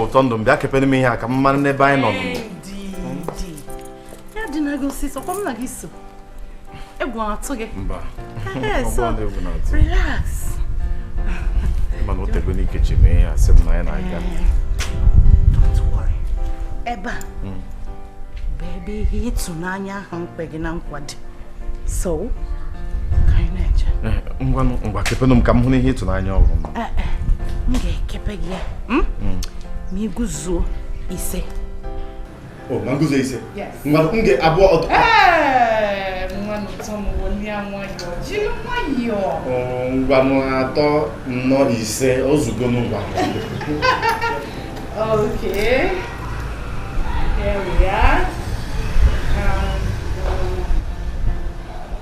Ụtọ ndụ m, bịa kepere m ihe a ka m mara n'ebe anyị nọ. Ya dị na gị osisi, ọkwa m na gị so. Egwu atụ gị. Mba. So, relax. Mana o tego n'ikechi mee ya, sị m na anyị na-aga. Don't worry. Ebe a bụ ebe ihe ịtụnanya ahụ mkpe gị na nkwa dị. So, ka anyị na-eje. Ngwanụ, ngwa kepenụ m ka m hụ n'ihe ịtụnanya ọ bụ. M ga-ekepe gị ya. Ma iguzuo 5. O, ma nguzo 5? Ngwanụ, m ga-abụọ ọtọ. Ngwanụ, ụtọ m welie nwayọọ, jiri nwayọọ. Ngwanụ, 3 4 5, ozugbo ngwa. Okay. Here we are.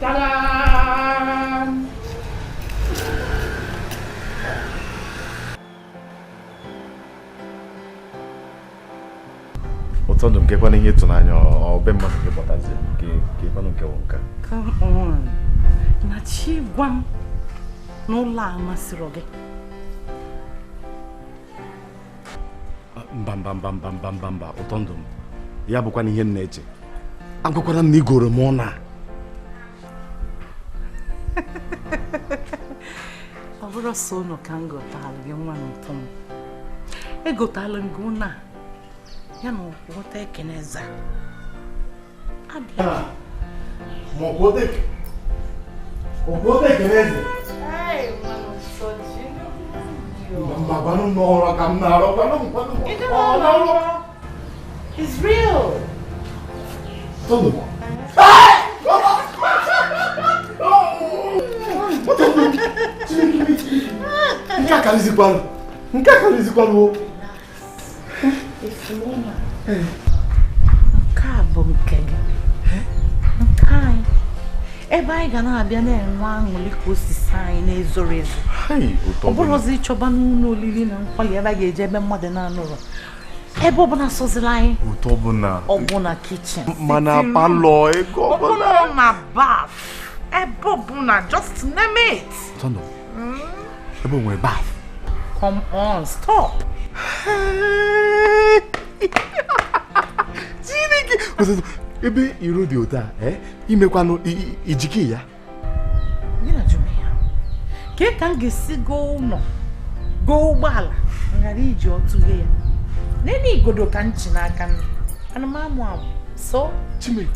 Ta-da! Ụtọ ndụ m, kekwana ihe ịtụnanya ọ be mmadụ gị kpọtazi kekwanụ nke wụ nka. Come on. Na chi gwa m n'ụlọ a masịrị gị. Mba mba mba mba mba mba mba, ụtọ ndụ m, ya bụkwana ihe m na-eche. Agwakwara m na igoro m ụna. Ọ bụrụ sọ ụnụ ka m gotalụ gị nwa n'ụtọ m. Egotalụ m gị ụnụ a ya na ọkwụta ekeneza. Abịa. Ma ọkwụta ekeneze. Mba, gwanụ m n'ọrụ ka m na-arụ, gwanụ m, gwanụ m. It's real. Ụtọ ndụ m. Nke a karịzikwanụ. Nke a karịzikwanụ o. Nke a bụ nke gị. Nke anyị. Ebe anyị ga na-abịa na-enwe aṅụrị ka osisi anyị na-ezoro ezo. Ọ bụrụzi ịchọba n'ụlọ oriri na nkwali ebe a ga-eje ebe mmadụ na-anụrụ. Ebe ọbụla sọziri anyị. Ụtọ bụ na Ọbụna kitchen. Mana palọ ego ọbụla. Ọbụna na bath. Ebe ọbụla, just name it. Ụtọ ndụ. Ebe o nwere bath. Come on, stop. Chineke! Ebe iro dị otu a, imekwanụ ijike ya. Gị na jụrụ ya. Kee ka m ga-esi goo ụlọ, goo ụgbọala, ghara iji ọtụghe ya. Nene igodo ka m ji n'aka m. Ana m amụ amụ. So, Chime.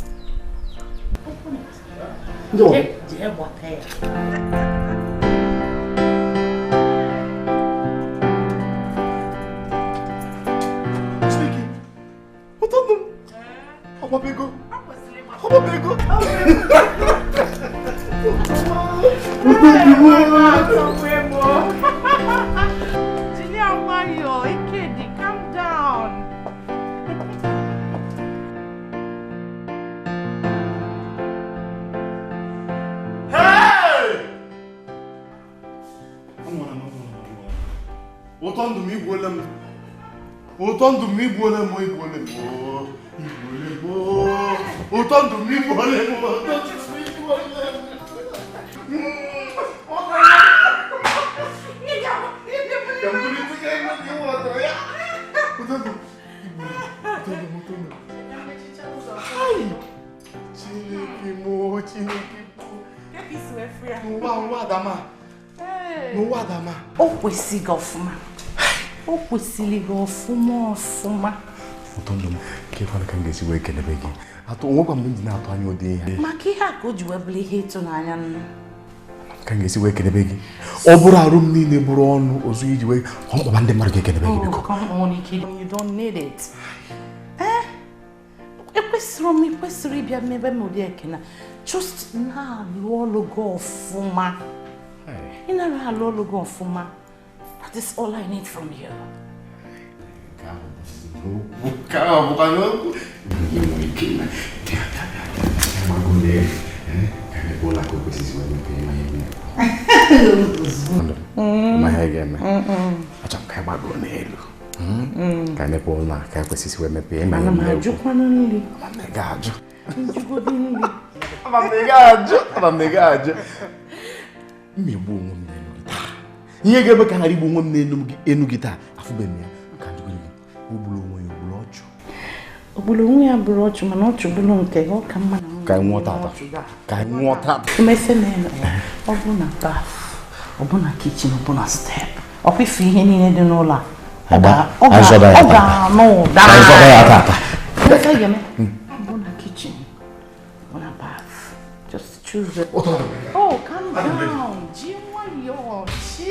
Jee gbata ya. Chineke. Ụtọ ndụ m. Ọgbabego. Ọgbabego. Jiri nwayọọ, Ikedi, calm down. Ụtọ ndụ m igbuola m. Ụtọ ndụ m igbuola m, igbuola m. Igbuola m. Ụtọ ndụ m igbuola m. Ụtọ ndụ m igbuola m. Chineke m, Chineke m. N'ụwa ụwa Adama. N'ụwa Adama. O kwesịghị ọfụma. O kwesịrị gị ọfụma ọfụma. Ụtọ ndụ m, kekwanụ ka m ga-esi wee kelebe gị. Atụ onwekwa mgbe m ji na-atụ anya ụdị ihe. Maka ihe a ka o ji wee bụrụ ihe ịtụnanya nnu. Ka m ga-esi wee kelebe gị. Ọ bụrụ arụ m niile bụrụ ọnụ ozu iji wee ọ mkpọba ndị mmadụ ga-ekelebe gị biko. Oh, come on, Ikedi, you don't need it. Ekwesịrị m ekwesịrị ịbịa mebe m ụdị ekene. Just na-alụ ọlụ gị ọfụma. Ị nara alụ ọlụ gị ọfụma. That is all I need from you. Nke ahụ bụkwa n'okwu. Achọrọ m ka anyị gbagoo n'elu. Ka anyị mepee ụlọ a ka anyị kwesịrị wee mepee. Ana m ajụkwanụ nri. Ama m na ị ga-ajụ. Njụgodu nri. Ama m na ị ga-ajụ. Ama m na ị ga-ajụ. M egbu onwe m n'elu gị taa. Ihe ga-eme ka ghara igbu onwe m n'elu gị taa, afụbeghị m ya. Ka njụgodu gị. O gburu onwe ya ogburu ọchụ. O gburu onwe ya bụrụ ọchụ mana ọchụ bụrụ nke ọ ka mma na Ka anyị nwụọ tata. Ka anyị nwụọ tata. Emese na ọ bụ na bath, ọ bụ na kitchen, ọ bụ na step. Ọ kwụsị ihe niile dị n'ụlọ a. Ọ ga-anụ ụda. Anyị zọba ya tata. Ọ bụ na kitchen, ọ bụ na bath. Just choose it. Oh, calm down. Ji nwayọọ, chi.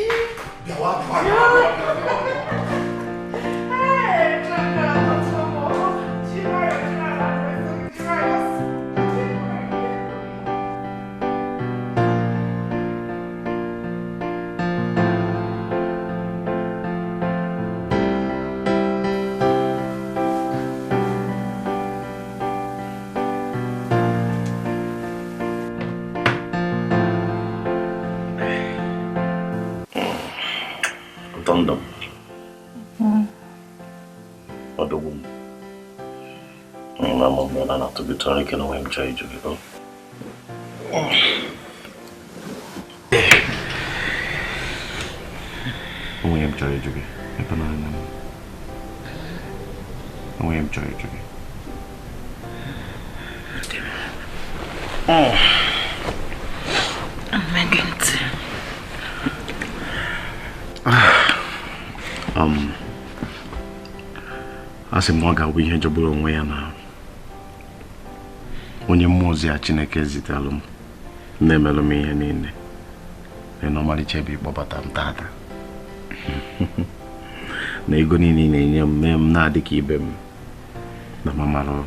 Ndụ m ọdọgbu m ma m na na-atụgịtara ike na onwe m chọrọ ịjụ gị. Onwe m chọrọ ịjụ gị ebe n'anya m onwe m chọrọ ịjụ gị. A sị m na ọ ga-abụ ihe jọgburu onwe ya na onye mmụọ ozi a Chineke zitelụ m na-emelụ m ihe niile na ọmarịcha ebe ịkpọbata m tata na ego niile ị na-enye m mee m na-adị ka ibe m na mamara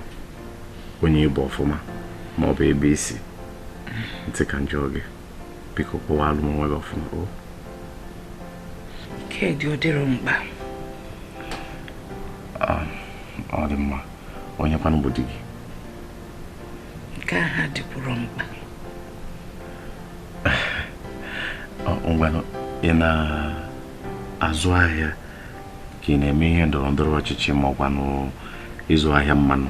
onye ịbụ ọfụma ma ọ bụ ebe isi ntị ka njọ gị biko kọwalụ m onwe gị ọfụma. O Kedụ ọ dịrọ mkpa? Ọ dị mma. Onye kwanụ bụ di gị? Nke ahụ adịkwuro mkpa. Ngwanụ, ị na-azụ ahịa ka ị na-eme ihe ndọrọ ndọrọ ọchịchị ma ọ kwanụ ịzụ ahịa mmanụ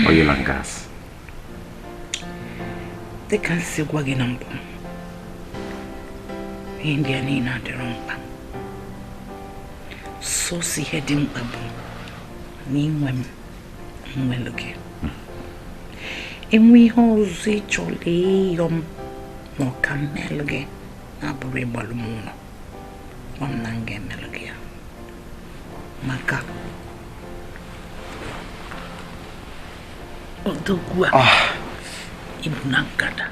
oil and gas? Dịka m si gwa gị na mbụ, ihe ndị a niile adịrọ mkpa. Sọsọ ihe dị mkpa bụ na inwe m nwelu gị. Enwe ihe ọzọ ị chọrọ ịyọ m ma ọ ka mmelụ gị na-abụrụ ịgbalụ m ụlọ, gwa m na m ga-emelụ gị ya. Maka odogwu a ibu na nkata.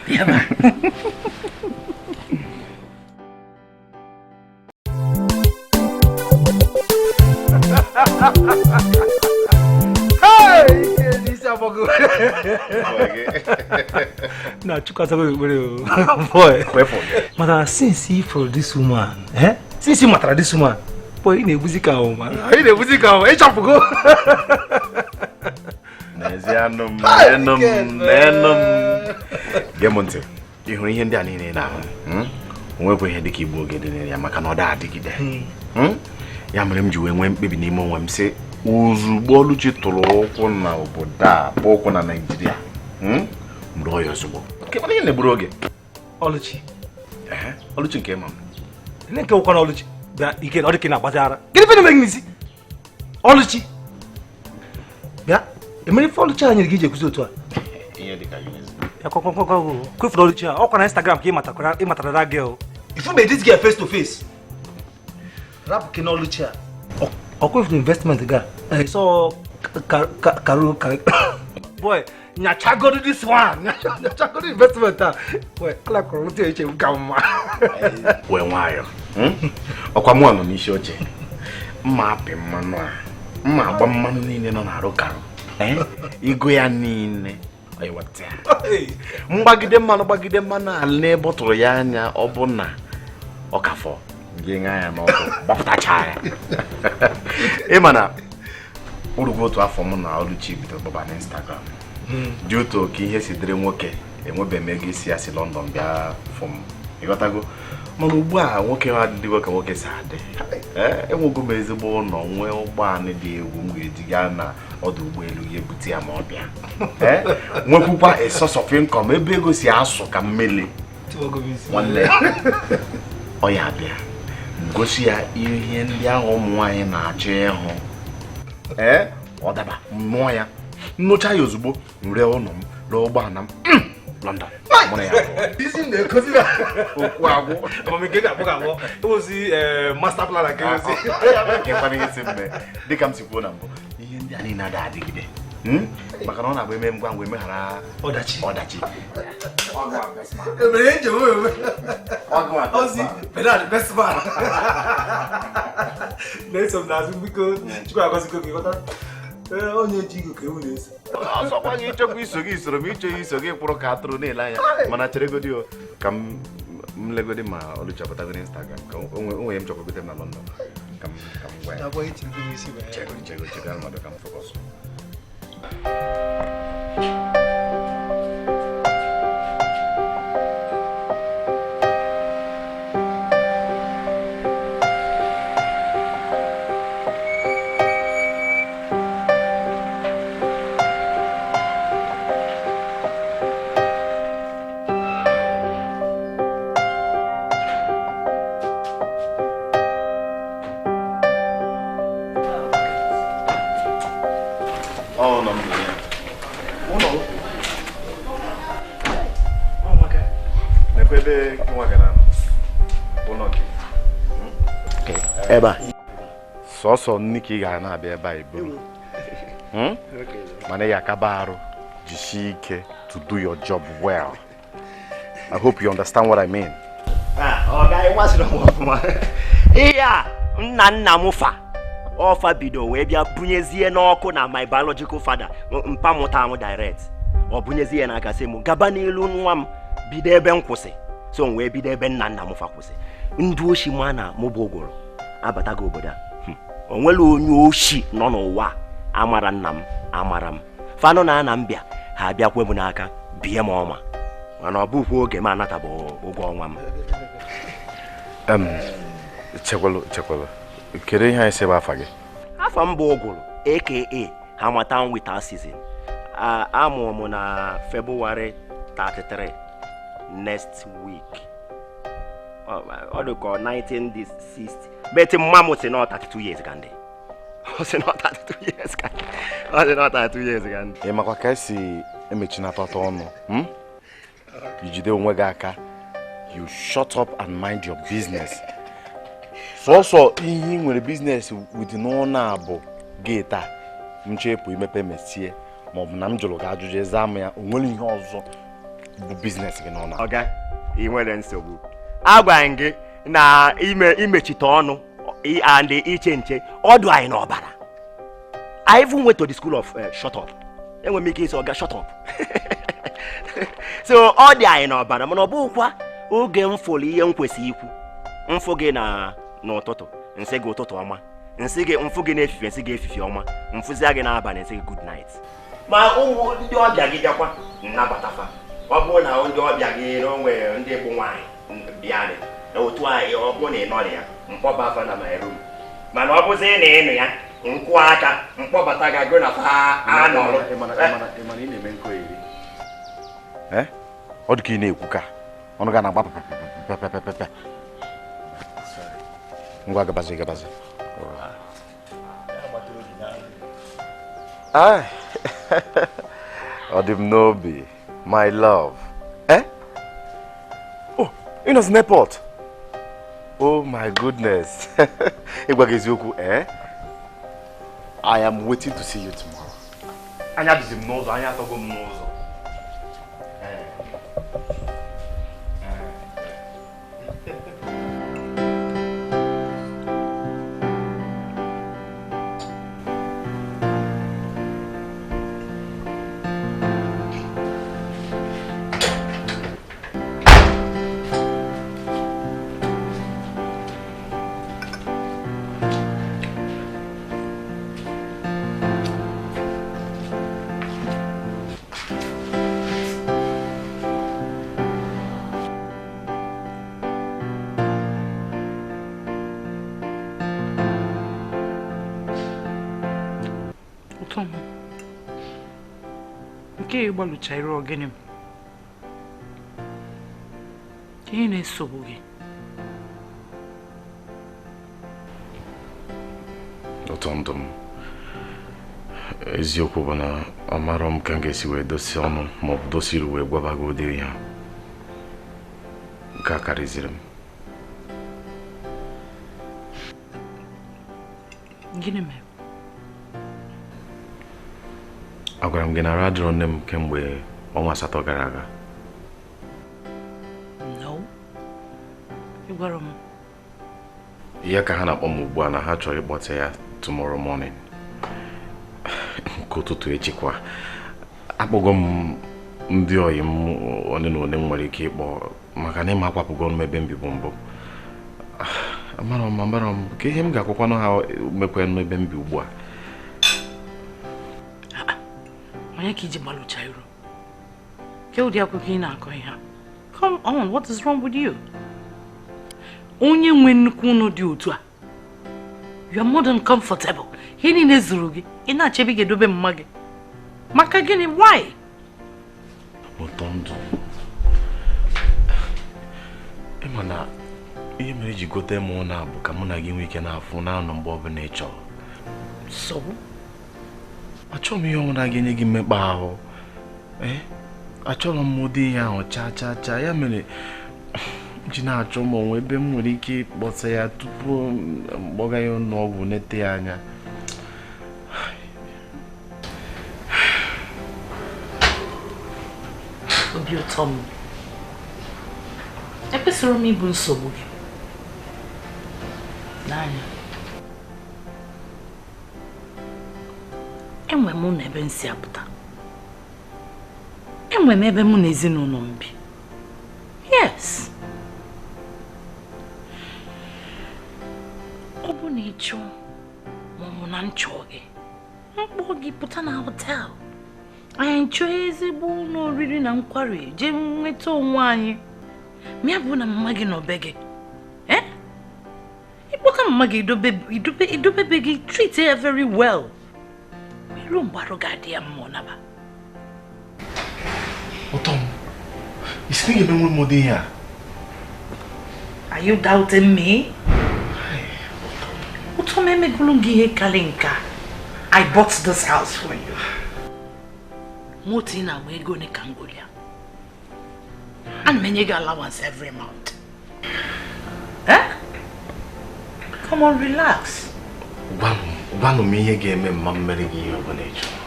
Bịaba. Na chukwu ekpere boy. Mana since he for this woman, eh? Since he matara this woman, boy, ị na-ebuzi ka ahụ ma. Ị na-ebuzi ka ahụ, ịchọpụgo. N'ezie anụ m, n'enu m, n'enu m. Gee m ntị, ị hụrụ ihe ndị a niile na-ahụ? O nwekwa ihe dịka igbu oge dị n'ime ya maka na ọ da adịgide. Ya mere m ji wee nwee mkpebi n'ime onwe m sị ozugbo Oluchi tụrụ ụkwụ na obodo a bụ ụkwụ na Naịjirịa, m rụọ ya ozugbo. Mana ihe na-egburu oge. Oluchi. Oluchi nke ma m. Ndị nke ụkwa na Oluchi bịa ike ọ dị ka ị na-agbazi ara. Gịnị fe na-eme gị n'isi? Oluchi. Bịa, emere ife Oluchi a nyere gị iji ekwuzi otu a? Ihe dị ka gịnị? Ya kwakwakwakwa kwefuru Oluchi a, ọkwa na Instagram ka ị matara that girl. If you made this girl face to face, rapụ ke na Oluchi a. Ọ kwefuru investment ga. So karu boy, nyachagodu this one. Nyachagodu investment a. Boy, ala kọrọ ntị eche m ka mma. Wee nwayọ. Ọkwa mụ nọ n'isi oche. Mma apị mmanụ a. Mma agba mmanụ niile nọ n'arụ karụ. Igo ya niile. Mgbagide mmanụ gbagide mmanụ a n'ebe ọ tụrụ ya anya ọ bụ na ọ ka fọ gị ṅaa ya n'ọkụ gbapụtacha ya. Ị ma na urugwu otu afọ mụ na Oluchi bidoro gbaba na Instagram. Dị otu ka ihe si dịrị nwoke enwebeghị m ego isi ya si London bịa fụ m. Ịghọtago? Mana ugbu a nwoke adịgo ka nwoke si adị. Enwego m ezigbo ụlọ nwee ụgbọala dị egwu m ga-eji gaa na ọdụ ụgbọelu ya ebute ya ma ọ bịa. Nwekwukwa a source of income ebe ego si asụ ka mmiri. Nwanne ọ ya abịa Gosi ya ihe ndị ahụ ụmụ nwaanyị na-achọ ịhụ. Ee, ọ daba mmụọ ya. Nnụcha ya ozugbo, m ree ụlọ m, ree ụgbọala m. London. Mụ na ya. Isi na-ekozi na okwu agwụ. Amamike ga-abụ ga-abụ. Ozi master plan nke ozi. Kekwana ihe si mme. Dịka m si kwuo na mbụ, ihe ndị a niile adịghị adịgide. Maka na ọ na-abụ eme ngwa ngwa emeghara ọdachi. Ọdachi. Emere njem eme. Ozi Bernard best man. Na-eso m n'azụ biko Chukwu agọzigo gị ghọta. Onye ji igu ka ewu na-eso. Ọsọkwa gị ịchọkwa iso gị isoro m ịchọghị iso gị kwụrụ ka atụrụ na-ele anya mana cheregodi o ka m legodi ma Oluchi apụtago n'Instagram ka o nwere m chọkwagote m na London ka m gwa ya. Chego chego mmadụ ka m focus. Ebe a sọsọ nni ka ị ga na-abịa ebe a iburu mana ya akaba arụ jisie ike to do your job well. I hope you understand what I mean. Ọ ga-enwasịrị m ọfụma. Ihe a nna nna m fa ọfa bido wee bịa bunyezie n'ọkụ na my biological father mpa mụta m direct. Ọ bunyezie n'aka sị m gaba n'ilu nwa m bido ebe m kwụsị. So m wee bido ebe nna nna m fa kwụsị. Ndị oshi ma na mụ bụ ụgwọrọ abatago obodo a. O nwere onye oshi nọ n'ụwa amara nna m amara m fanụ na ana m bịa ha abịakwe m n'aka bie m ọma mana ọ bụkwa oge m anatabụ ụgwọ ọnwa m. Chekwalụ kedu ihe anyị sị bụ afa gị? Afa m bụ Ụgụrụ aka Harmattan Without Season. Amụrụ m na February 33 next week. Ọ dị ka 1960 but mma m si na 32 years ka ndị. Ọ sị na 32 years ka ndị. Ọ sị na 32 years ka ndị. Ị makwa ka esi emechinatata ọnụ? Ijide onwe gị aka. You shut up and mind your business. Sọsọ ihe ị nwere business with n'ọnụ a bụ gate a m chepụ imepe mesie maọbụ na m jụrụ gị ajụjụ ịza m ya o nwere ihe ọzọ bụ business gị n'ọnụ a. Ọga, ị nwere nsogbu. Agwara m gị na imechite ọnụ and iche nche ọdụ anyị n'ọbara. I even went to the school of shut up. Enwere m ike isi ọga shut up. So ọ dị anyị n'ọbara mana ọ bụkwa oge m fụrụ ihe m kwesịrị ikwu. Mfụ gị na n'ụtụtụ nsị gị ụtụtụ ọma, nsị gị mfụ gị n'efifie nsị gị efifie ọma, mfụzia gị n'abalị nsị gị good night. Ma ụmụ ndị ọbịa gị bịakwa nnabatafa. Ọ bụrụ na ndị ọbịa gị na onwe ndị bụ nwaanyị bịarị otu anyị ọ bụrụ na ị nọrọ ya mkpọba afa na my room. Mana ọ bụzi na ịnụ ya nkwụ aka mkpọbata gị agụ na fa anọrọ. Ọ dị ka ị na-ekwu ka ọnụ ga na-agba pepepepepepe. Ngwa gabazi gabazi. Ọ dị m n'obi, my love. Oh, ị nọzi n'airport. Oh my goodness. Ịgwa gị eziokwu, I am waiting to see you tomorrow. Anya dịzi m n'ụzọ, anya atọgo m n'ụzọ. Nke ịgbalụcha iru ogene m ihe na-esogbu gị Ụtọ ndụ m, eziokwu bụ na amarọ m ka m ga-esi wee dosie ọnụ maọbụ dosie iru wee gwaba gị ụdị ihe a. Nke a karịziri m. Gịnị mere? Agwara m gị na arụ adịrọ nne m kemgbe ọnwa 8 gara aga. No. Ị gwara m. Ihe ka ha na-akpọ m ugbu a na ha chọrọ ịkpọta ya tomorrow morning. Nke ụtụtụ echikwa. Akpọgo m ndị oyi m one na one m nwere ike ịkpọ maka na ịma akwapụgo m ebe m bibu mbụ. Amarọ m ka ihe m ga-akwakwanụ ha mekwe n'ebe m bi ugbu a. Onye ka iji gbalụcha iru? Ke ụdị akwụkwọ ị na-akọ ihe a? Come on, what is wrong with you? Onye nwe nnukwu ụlọ dị otu a, you are more than comfortable. Ihe niile zuru gị, ị na-achọ ebe ị ga-edobe mma gị. Maka gịnị? Why? Ụtọ ndụ. Ịma na ihe mere iji gote m ụlọ a bụ ka mụ na gị nwee ike na-afụ na-anọ mgbe ọbụla ị chọrọ. So? Achọrọ m ihe ọbụla ga-enye gị mmekpa ahụ. Achọrọ m ụdị ihe ahụ chaa chaa chaa. Ya mere m ji na-achọ m onwe ebe m nwere ike ịkpọsa ya tupu m kpọga ya ụlọ ọgwụ nete ya anya. Obi ụtọ m, ekwesịrị m ịbụ nsogbu gị. N'anya, enwe m ụlọ ebe m si apụta. Enwe m ebe mụ na ezinụlọ m bi. Yes. Ọ bụ na ị chọọ ma ọ bụ na m chọọ gị, mkpọ gị pụta na họtel. Anyị chọọ ezigbo ụlọ oriri na nkwari jee nweta onwe anyị. Ma ya bụ na mama gị nọ be gị. Ịkpọta mama gị idobe be gị, treat ya very well. Iru mgbe arụ ga-adị ya mma ọ naba. Ụtọ m, isi na ga-emenwe m ụdị ihe a? Are you doubting me? Ụtọ m emegolu gị ihe karị nke a. I bought this house for you. Moto ị na-agba ego ole ka m goro ya? Ana m enye gị allowance every month. Eh? Come on, relax. Gwanụ m ihe ga-eme mma m mere gị ihe ọbụla ị chọrọ.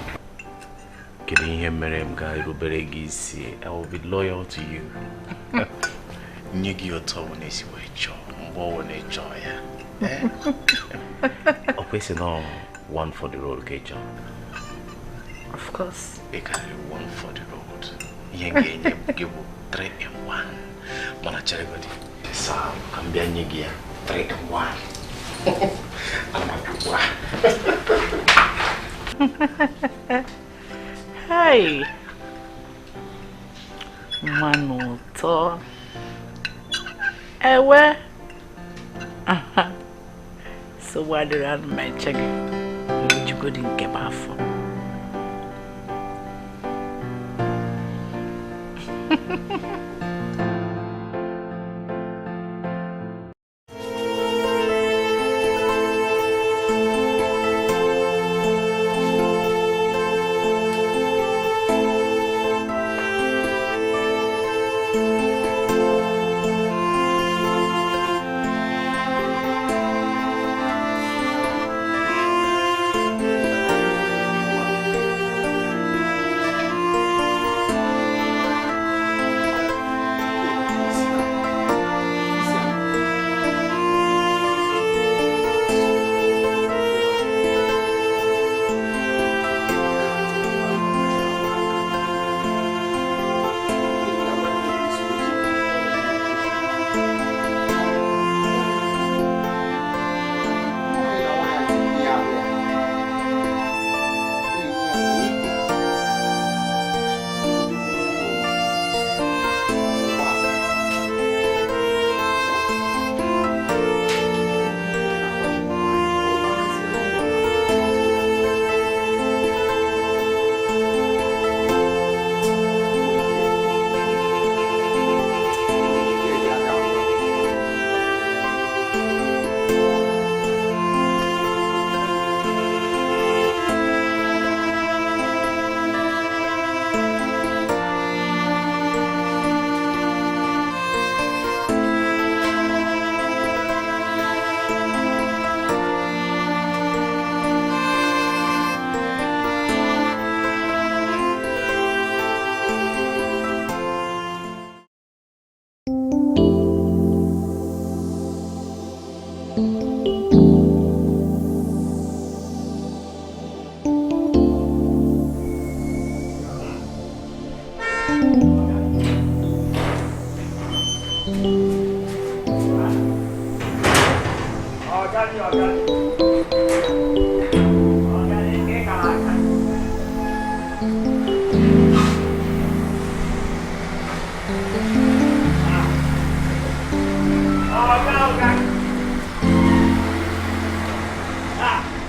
Kedu ihe mere m ga-erubere gị isi? I will be loyal to you. Nye gị ụtọ ọbụla esi wee chọọ, mgbe ọbụla ị chọọ ya. Ọ kwesị na one for the road ka ị chọrọ. Of course. Ị karịrị one for the road. Ihe ga-enye gị bụ 3 in 1. Mana chere godi. Saa ka m bịa nye gị ya 3 in 1. Ana m abịa ugbu a. Hey. Mmanụ ụtọ. Ewe. So adịrị anụ m eche gị. Ejigodi nke m afọ.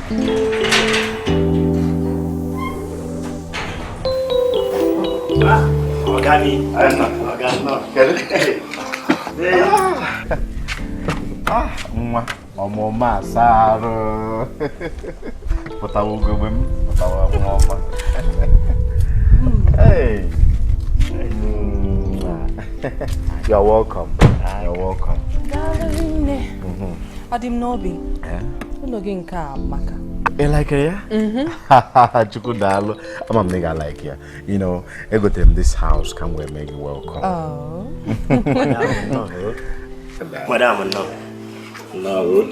Ọga mi. Ọga nnọọ. Nwa ọmụma asa arụ. Pụtawa ugogbe m, pụtawa nwa ọma. Hey. You're welcome. You're welcome. Daalụ nne. Adị m n'obi. Ụlọ gị nke a maka. Ị like ya? Chukwu daalụ. Ama m na ị ga-like ya. You know, egotere m this house ka m wee mee gị welcome. Oh. Madam nnọọ. Nnọọ.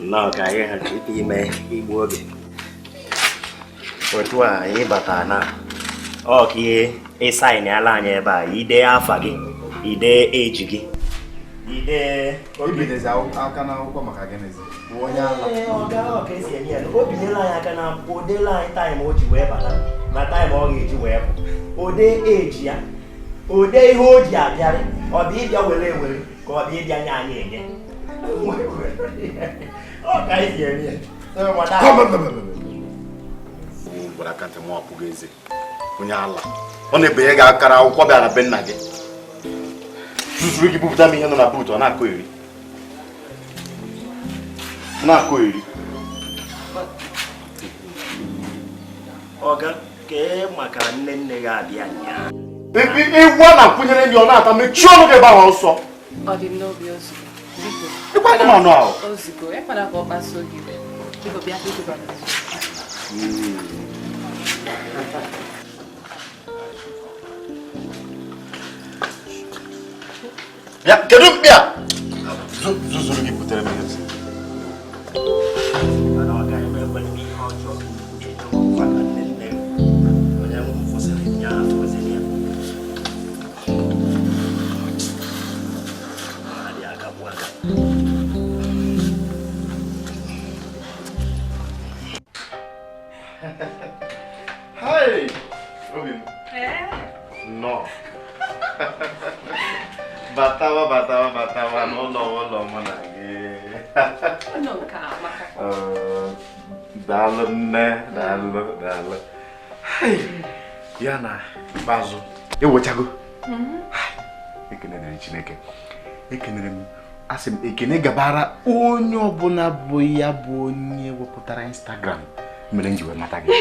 Nnọọ ka anyị ghara ime igbu oge. Otu a anyị batara na ọ ka ihe ịsaịnị ala anyị ebe a, ide afa gị, ide eji gị, ide Ibidezi aka n'akwụkwọ maka gịnịzi? Onye ala. Ọga ọ ka esi eme ya, o binyela anyị aka n'akwụkwọ, o deela anyị taịm o ji wee bata na taịm ọ ga-eji wee pụ, o dee eji ya, o dee ihe o ji abịarị, ọ bụ ịbịa were ewere ka ọ bụ ịbịa nye anyị enye. Ọ ka esi eme ya. Gwara aka ntị nwa ọpụgo eze. Onye ala. Ọ na-ebenye gị akara akwụkwọ bịara be nna gị. Zuzuru gị bupụta m ihe nọ na buut, ọ na-akọ eri. Na-akọ eri. Ọga, kee maka nne nne gị abịa nyaa. Egwu a na-akwụnyere ndị ọ na-ata mechie ọnụ gị ebe ahụ ọsọ. Ọ dị m n'obi ozugbo. Biko. Ịkwa anụmanụ ahụ. Ozugbo, ekwela ka ọ kpasuo gị iwe. Biko bịa biko bịa. Bịa, kedu mkpi a? Zuzuru gị butere m ihe. Mana ọ gaghị ekwere m ihe ọjọọ maka nne nne m. Onye m fụsịrị ya afụziri ya. Adị aka bụ aka. Hey! Obi m. Nnọọ. Batawa batawa batawa n'ụlọ ụlọ mụ na gị. Ụlọ nke a maka. Daalụ nne, daalụ, daalụ. Hey! Ya na ikpeazụ, ewechago. Ekene dịrị Chineke. Ekenere m, asị m ekene gabara onye ọbụla bụ ya bụ onye wepụtara Instagram mere m ji wee mata gị.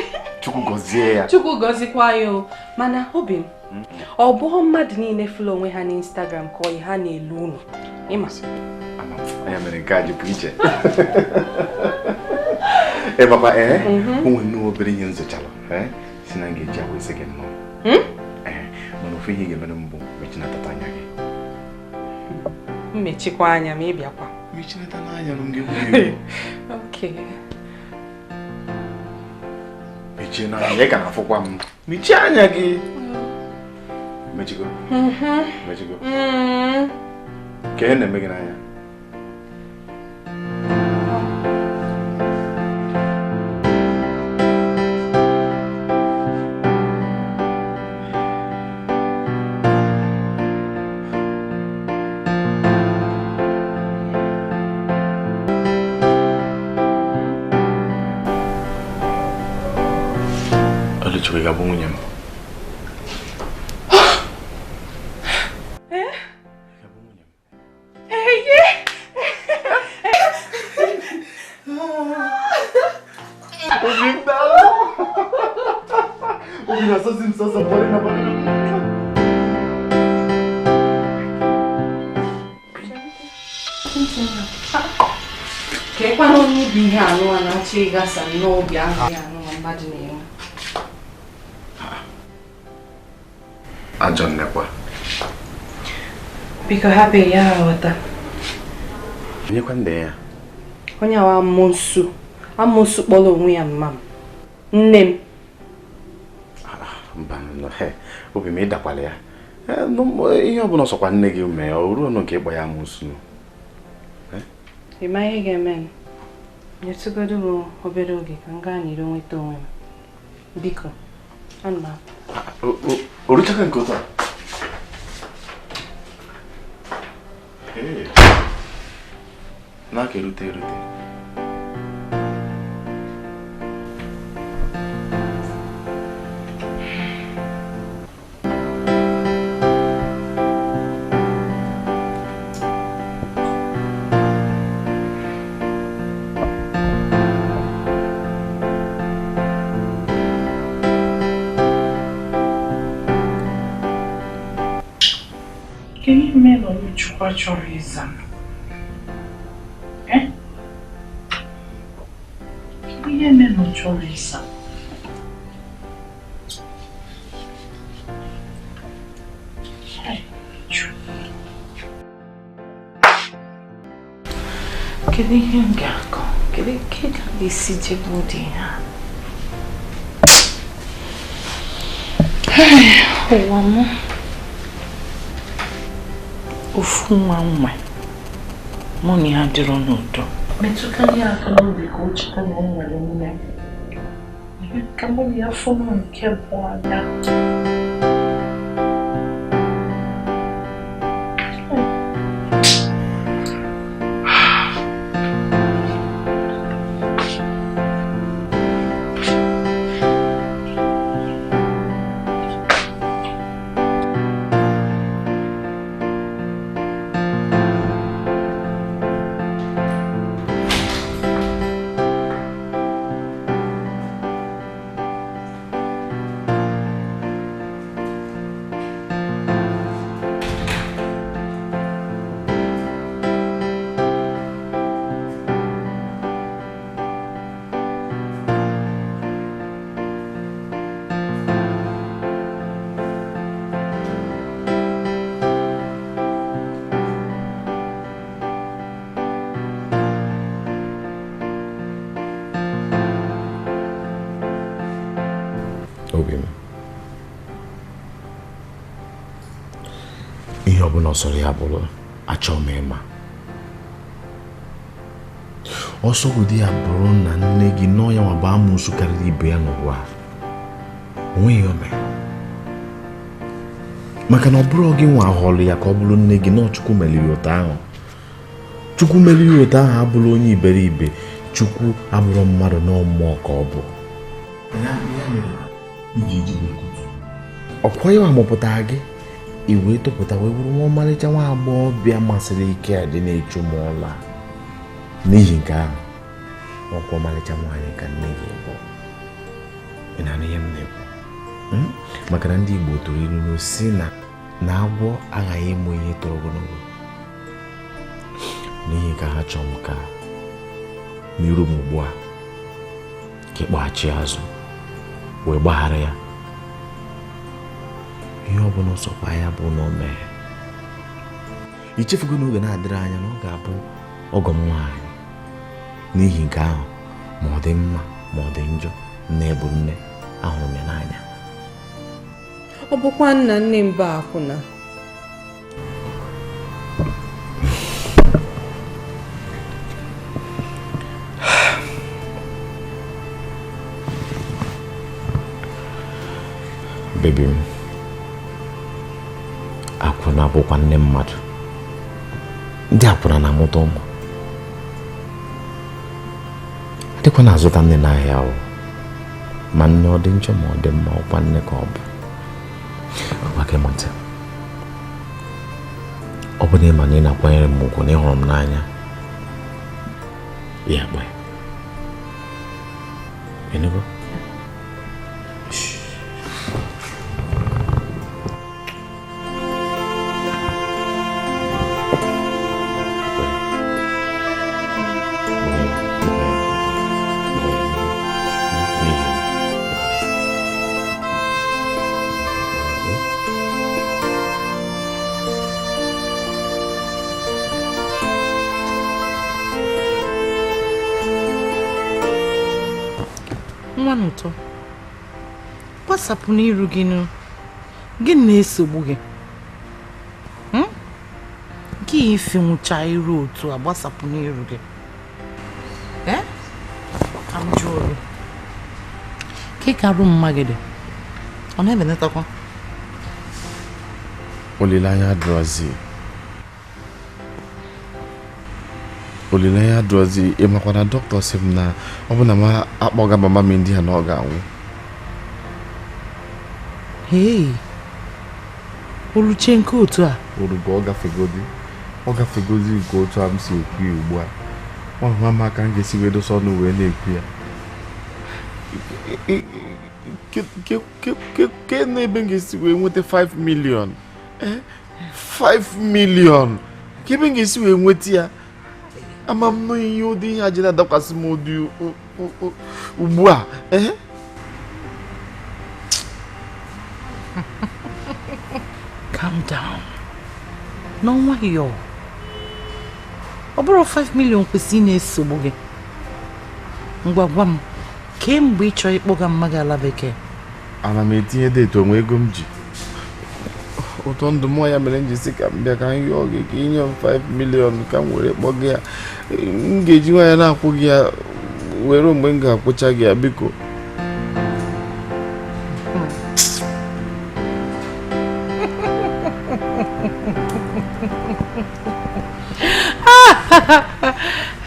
Chukwu gọzie ya. Chukwu gọzikwa ya o. Mana obi m, ọ bụghị mmadụ niile fụlụ onwe ha n'Instagram ka ọyị ha na-elu unu. Ịma? Anya mere nke a jipụ iche. Ịmakwa ee, o nwere nnọọ obere ihe nzochalụ si na m ga-eji agwa esi gị nnọọ. Mana ofu ihe ị ga-emere m bụ mechinatata anya gị. Mmechikwa anya ma ị bịakwa. Mechinata n'anya m ga-egwu egwu. Okay. Mechie n'anya, ị ka na-afụkwa m. Mechie anya gị. Mechigo. Mechigo. Ka ihe na-eme gị n'anya. Oluchukwu, ị ga-abụ nwunye m? Obi m daalụ. Obi na-asọzi m sọsọ bọrị na bọrị na. Ka ịkwana onye ibu ihe anụwa na-achọ ịgasa n'obi ahụ ya anụwa mmadụ na-enwe. Ajọ nnekwa. Biko hapụ ya aghọta. Onyekwa nde ya? Onye awa amoosu. Amoosu kpọrọ onwe ya mma m. Nne m. Mba, obi m ịdakwala ya. Ihe ọbụla ọsọkwa nne gị mee, ọ ruo ọnụ nke ịkpọ ya amoosu. Ị ma ihe ga-eme? Nyetụgodu m obere oge ka m gaa n'iro nweta onwe m. Biko, ana m apụ. O ruchago nke otu a? N'aka erute erute. Chukwu achọrọ ịza m? Kedu ihe mere na ọ chọrọ ịza m? Kedu ihe m ga-akọ? Kedu ka m ga-esi jebe ụdị ihe a? Ụwa m, ofu nwa nwa mụ na ya dịrọ n'udo. Metụkarị aka n'obi ka o cheta na o nwere nne. Ka mụ na ya fụrụ nke bụ anya. Obi m, ihe ọbụla ọsọrọ ya bụrụ, achọghị m ịma. Ọsọgodi ya bụrụ na nne gị nọọ ya nwa bụ amoosu karịrị ibe ya n'ụwa, o nweghị o mere. Maka na ọ bụrụ gị nwa họrọ ya ka ọ bụrụ nne gị, nọọ Chukwu meriri ụtọ ahụ. Chukwu meriri ụtọ ahụ abụrụ onye iberibe. Chukwu abụrụ mmadụ, nọọ mmụọ ka ọ bụ. Ọkwa ya mụpụtara gị, i wee tụpụta wee bụrụ nwa ọmarịcha nwa agbọghọbịa masịrị ike a dị na-echu m ụla. N'ihi nke ahụ, ọkwa ọmarịcha nwaanyị ka nne gị bụ. Ị na-anụ ihe m na-ekwu? Maka na ndị Igbo tụrụ ilu n'osi na agwọ aghaghị ịmụ ihe toro ogologo. N'ihi ka ha chọọ m ka n'iru m ugbu a, ka ịkpọghachi azụ wee gbaghara ya. Ihe ọ bụla ọsọkwa ya bụ na o mere. I chefugo n'oge na-adịrị anya na ọ ga-abụ ọgọ m nwaanyị. N'ihi nke ahụ, ma ọ dị mma ma ọ dị njọ, nne bụ nne, ahụrụ m ya n'anya. Ọ bụkwa nna nne m bụ akwụna. Baby m, akwụna bụkwa nne mmadụ. Ndị akwụna na-amụta ụmụ. Adịkwa na-azụta nne n'ahịa o. Ma nne ọ dị njọ ma ọ dị mma, ọkwa nne ka ọ bụ. Maka ịmụta, ọ bụ na ịma na ị na-akwanyere m ugwu na ị hụrụ m n'anya, ya gba ya. Ịnụgo? Nwa n'ụtọ, gbasapụ n'iru gị nụ, gị na-esogbu gị. Nke ife nwụcha iru otu a, gbasapụ n'iru gị. Ka m jụọ gị, ka ị karụ mma gị dị, ọ na-ebenatakwa? Olileanya adịrọzi. Olileanya adịrọzi. Ị makwa na dọkịta sị m na ọ bụ na m akpọga mama m ndị a na ọ ga-anwụ. Hei, oluche nke otu a? Orugo ọ gafegodi. Ọ gafegodi nke otu a m si ekwu ya ugbu a. Ọ hụ m aka m ga-esi wee dosa ọnụ wee na-ekwu ya. Ke na ebe m ga-esi wee nweta 5 million? 5 million! Ka ebe m ga-esi wee nweta ya? Ama m nụ ihe ụdị ihe a ji na-adakwasị m ụdị ugbu a. Ee? Calm down. N'ọnwayọọ. Ọ bụrụ 5 million kwesịrị na-esogbu gị. Ngwa gwa m, kemgbe ị chọrọ ịkpọga mma gị ala bekee? Ana m etinye deeti onwe ego m ji. Ụtọ ndụ mụọ ya mere m ji sị ka m bịa ka m yọọ gị ka inye m 5 million ka m were kpọga ya. M ga-eji nwayọ na-akwụ gị ya were mgbe m ga-akwụcha gị ya, biko.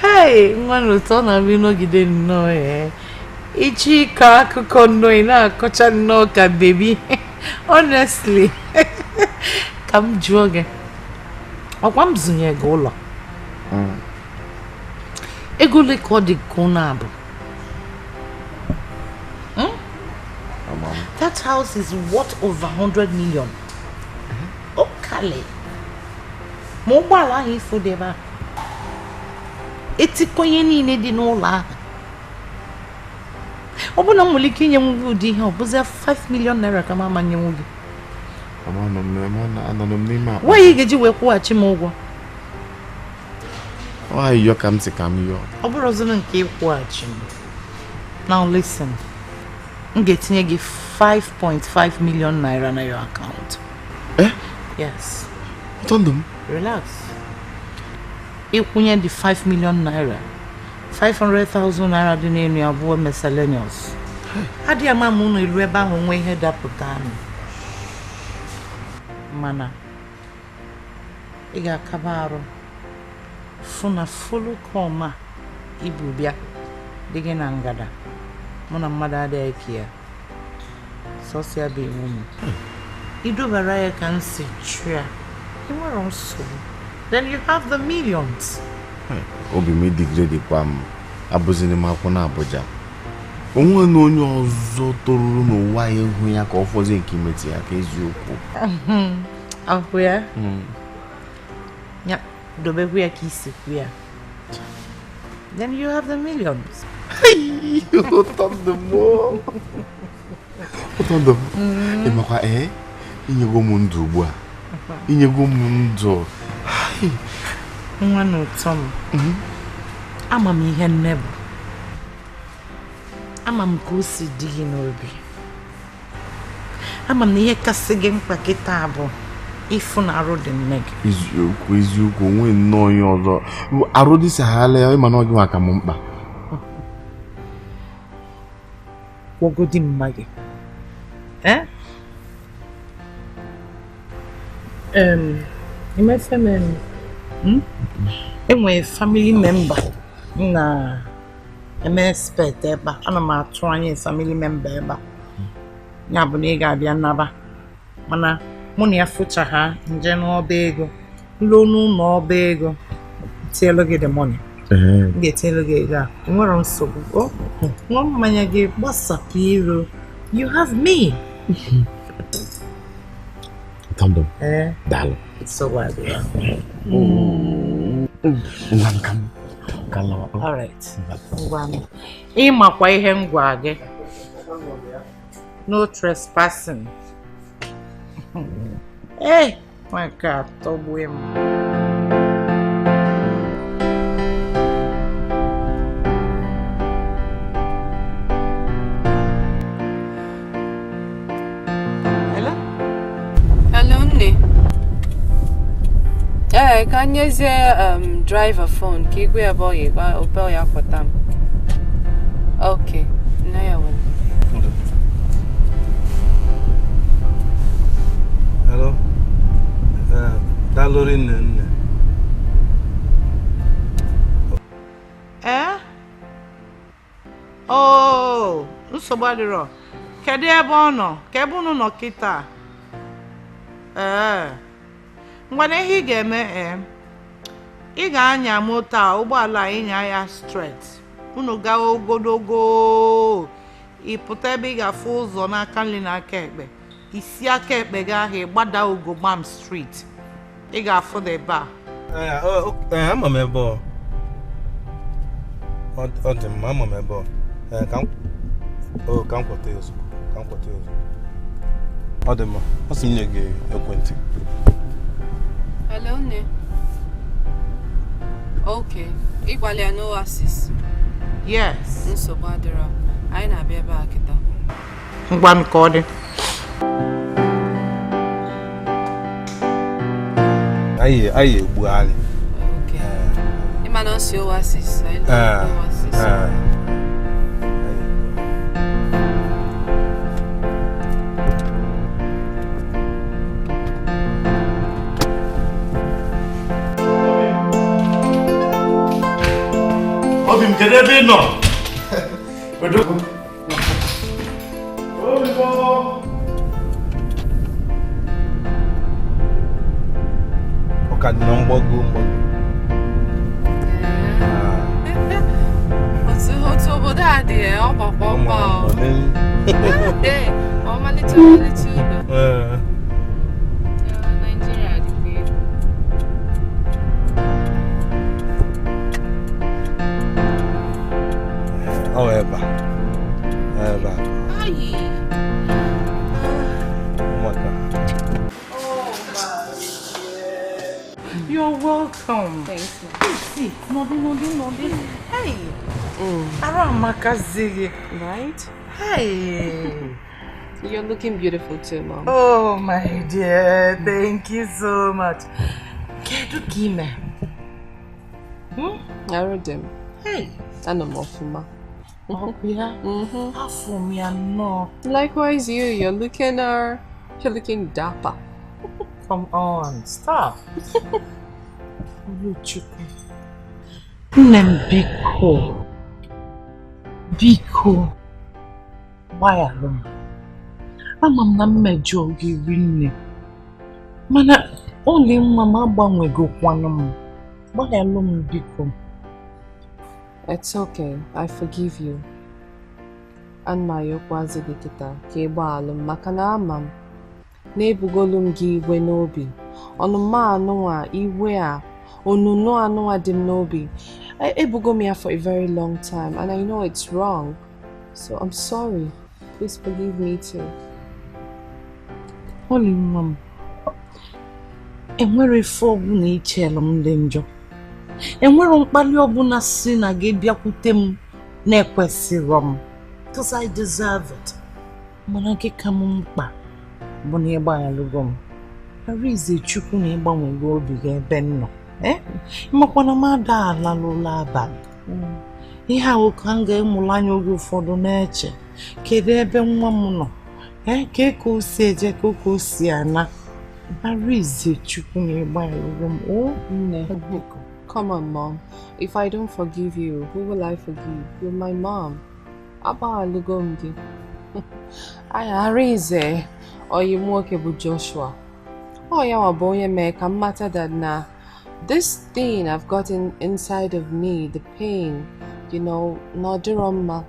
Hey, nwa na ụtọ na-abịa n'ogide nnọọ ee. Ịchọ ịkọ akụkọ nnọọ ị na-akọcha nnọọ ka bebi. Honestly, ka m jụọ gị, ọkwa m zụnye gị ụlọ? Ego ole ka ọ dị ka ụlọ abụ? That house is worth over 100 million. Ọkali. Ma ụgbọala ahụ ifo dị ebe ahụ, etikọ ihe niile dị n'ụlọ ahụ, ọ bụ na m nwere ike inye nwu gị ụdị ihe ọ bụzia 5 million naira ka m ama nyenwu gị. Nwaanyị ga-eji wee kwụghachi m ụgwọ. Ọ ayịyọ ka m si ka m yọọ. Ọ bụrụzịrị nke ịkwụghachi m. Now listen, m ga-etinye gị 5.5 million naira na your account. Eh? Yes. Ụtọ ndụ m. Relax. Ịkwụnye dị 5 million naira, 500,000 naira dị n'elu ya bụ miscellaneous. Adịghị ama m unu iru ebe ahụ nwee ihe dapụta anụ. Mana ị ga-akaba arụ fụ na folocom a ibu bịa dị gị na ngada, mụ na mmadụ adịghị eke ya, sọsọ ya bụ iwu m. Idobara ya ka m si chụọ ya, ị nwere nsogbu. Then you have the millions. Obi m degrade kwa m, abụzini m akwụ na Abuja. Onwe na onye ọzọ toruru n'ụwa ya ịhụ ya ka ọ fọzie nke imetụ ya ka eziokwu. Ahụ ya? Ya, dobekwu ya ka isi kwu ya. Then you have the millions. Ụtọ ndụ m. Ụtọ ndụ m. Ị makwa ee, inyego m ndụ ugbu a. Inyego m ndụ. Nwa na ụtọ m. Ama m ihe nne bụ. Ama m ka o si dị gị n'obi. Ama m na ihe kasị gị mkpa kịta bụ ịfụ na arụ dị nne gị. Eziokwu, eziokwu, onwe nnọọ onye ọzọ. Arụ dị saghala ya, ịma na ọ gị maka m mkpa. Gwọgodi mma gị. Eh? Enwere family member na eme expect ebe a. Ana m atụ anya family member ebe a. Ya bụ na ị ga-abịa nnaba. Mana mụ na ya fụcha ha nje n'ọba ego, lụọ n'ụlọ ọba ego, tielu gị the money. M ga-etinyelu gị ego a. Enwere nsogbu. O ṅụọ mmanya gị, gbasapụ iro. You have me. Ụtọ ndụ m. Daalụ. Nsogbu adịghị. Ngwa nka m. Ka lawa. All right. Ngwa m. Ịmakwa ihe m gwa gị. No trespassing. Hey, my God, tọgbue m. Hello? Hello, nne. Ee, ka nyezie driver phone ka igwe ya bụ ya ya kpọta m. Okay, nne ya nwere. Hello. Daalụ rinne nne. Eh? Oh, nsogbu adịrọ. Kedu ebe ọ nọ? Ka ebe unu nọ kịta? Ee. Ngwana ihe ị ga-eme ee, ị ga-anya moto a, ụgbọala ịnya ya straight. Unu gaa ogologo, ị pụta ebe ị ga-afụ ụzọ n'aka nri na aka ekpe. Isi aka ekpe gị ahụ, ịgbada Ugogbam Street. Ị ga-afụ the bar. Ee, ama m ebe ọ. Ọ dị mma, ama m ebe ọ. Ee, ka m o ka m kweta ya ozugbo, ka m kweta ya ozugbo. Ọ dị mma, ọ sị m nye gị ekwentị. Hello, nne. Okay, ịgbalị ya n'Oasis. Yes. Nsogbu adịrọ. Anyị na-abịa ebe a kịta. Ngwa m ka ọ dị. Anyị egbugharị. Okay. Ịma na ọ si Oasis. Anyị nọ Ee, n'Oasis. ee. Obi m, kedu ebe ị nọ? Odogwu. Obi m. Ọ ka dị na mgbago mgbago. Otu obodo a dị ọ gbakwa mgba o. Ọ n'elu. Ee, ọmalịcha ọmalịcha ụlọ. Ee. Nigeria dịkwa egwu. Ọ ebe a. Ebe a. Ayi. Ụmụaka. You're welcome. Thanks, ma'am. See, nọdụ nọdụ nọdụ. Hey. Arụ amakazi gị. Right? Hey. You're looking beautiful too, Mom. Oh, my dear. Thank you so much. Kedu ka ime? Arụ dị m. Hey. Anọ m ọfụma. Ọkụ ya? Afọ m ya nnọọ. Likewise you, you're looking dapper. Come on, stop. Oluchukwu. Nne m biko. Biko. Gbaghalụ m. Ama m na mmejọ gị rinne. Mana ole nwa m agbanwegokwanụ m. Gbaghalụ m biko. It's okay. I forgive you. Ana m ayọkwazi gị kịta ka ị gbaghalụ m maka na ama m na-ebugolu m gị iwe n'obi. Ọnụma anụnwa iwe a onunu anụnwa dị m n'obi. Ebugo m ya for a very long time and I know it's wrong. So I'm sorry. Please forgive me too. Ole nwa m. Enwere ife ọbụla ichelu m dị njọ. Enwere mkpali ọbụla si na gị bịakwute m na-ekwesịrọ m. Because I deserve it. Mana nke ka m mkpa bụ na ịgbaghalụgo m. Arize Chukwu na ịgbanwego obi gị ebe m nọ. Ịmakwana m ada alalụla abalị. Ihe ahụ ka m ga-emụrụ anya oge ụfọdụ na-eche. Kedu ebe nwa m nọ? Ka ka o si eje ka ka o si ana. Arize Chukwu na ịgbaghalụgo m. O Nne, come on, Mom. If I don't forgive you, who will I forgive? You're my mom. Agbaghalụgo m gị. Arize, oyi m nwoke bụ Joshua. Ọ ya nwa bụ onye mee ka m mata that na this thing I've gotten inside of me, the pain, you know, na ọ dịrọ mma.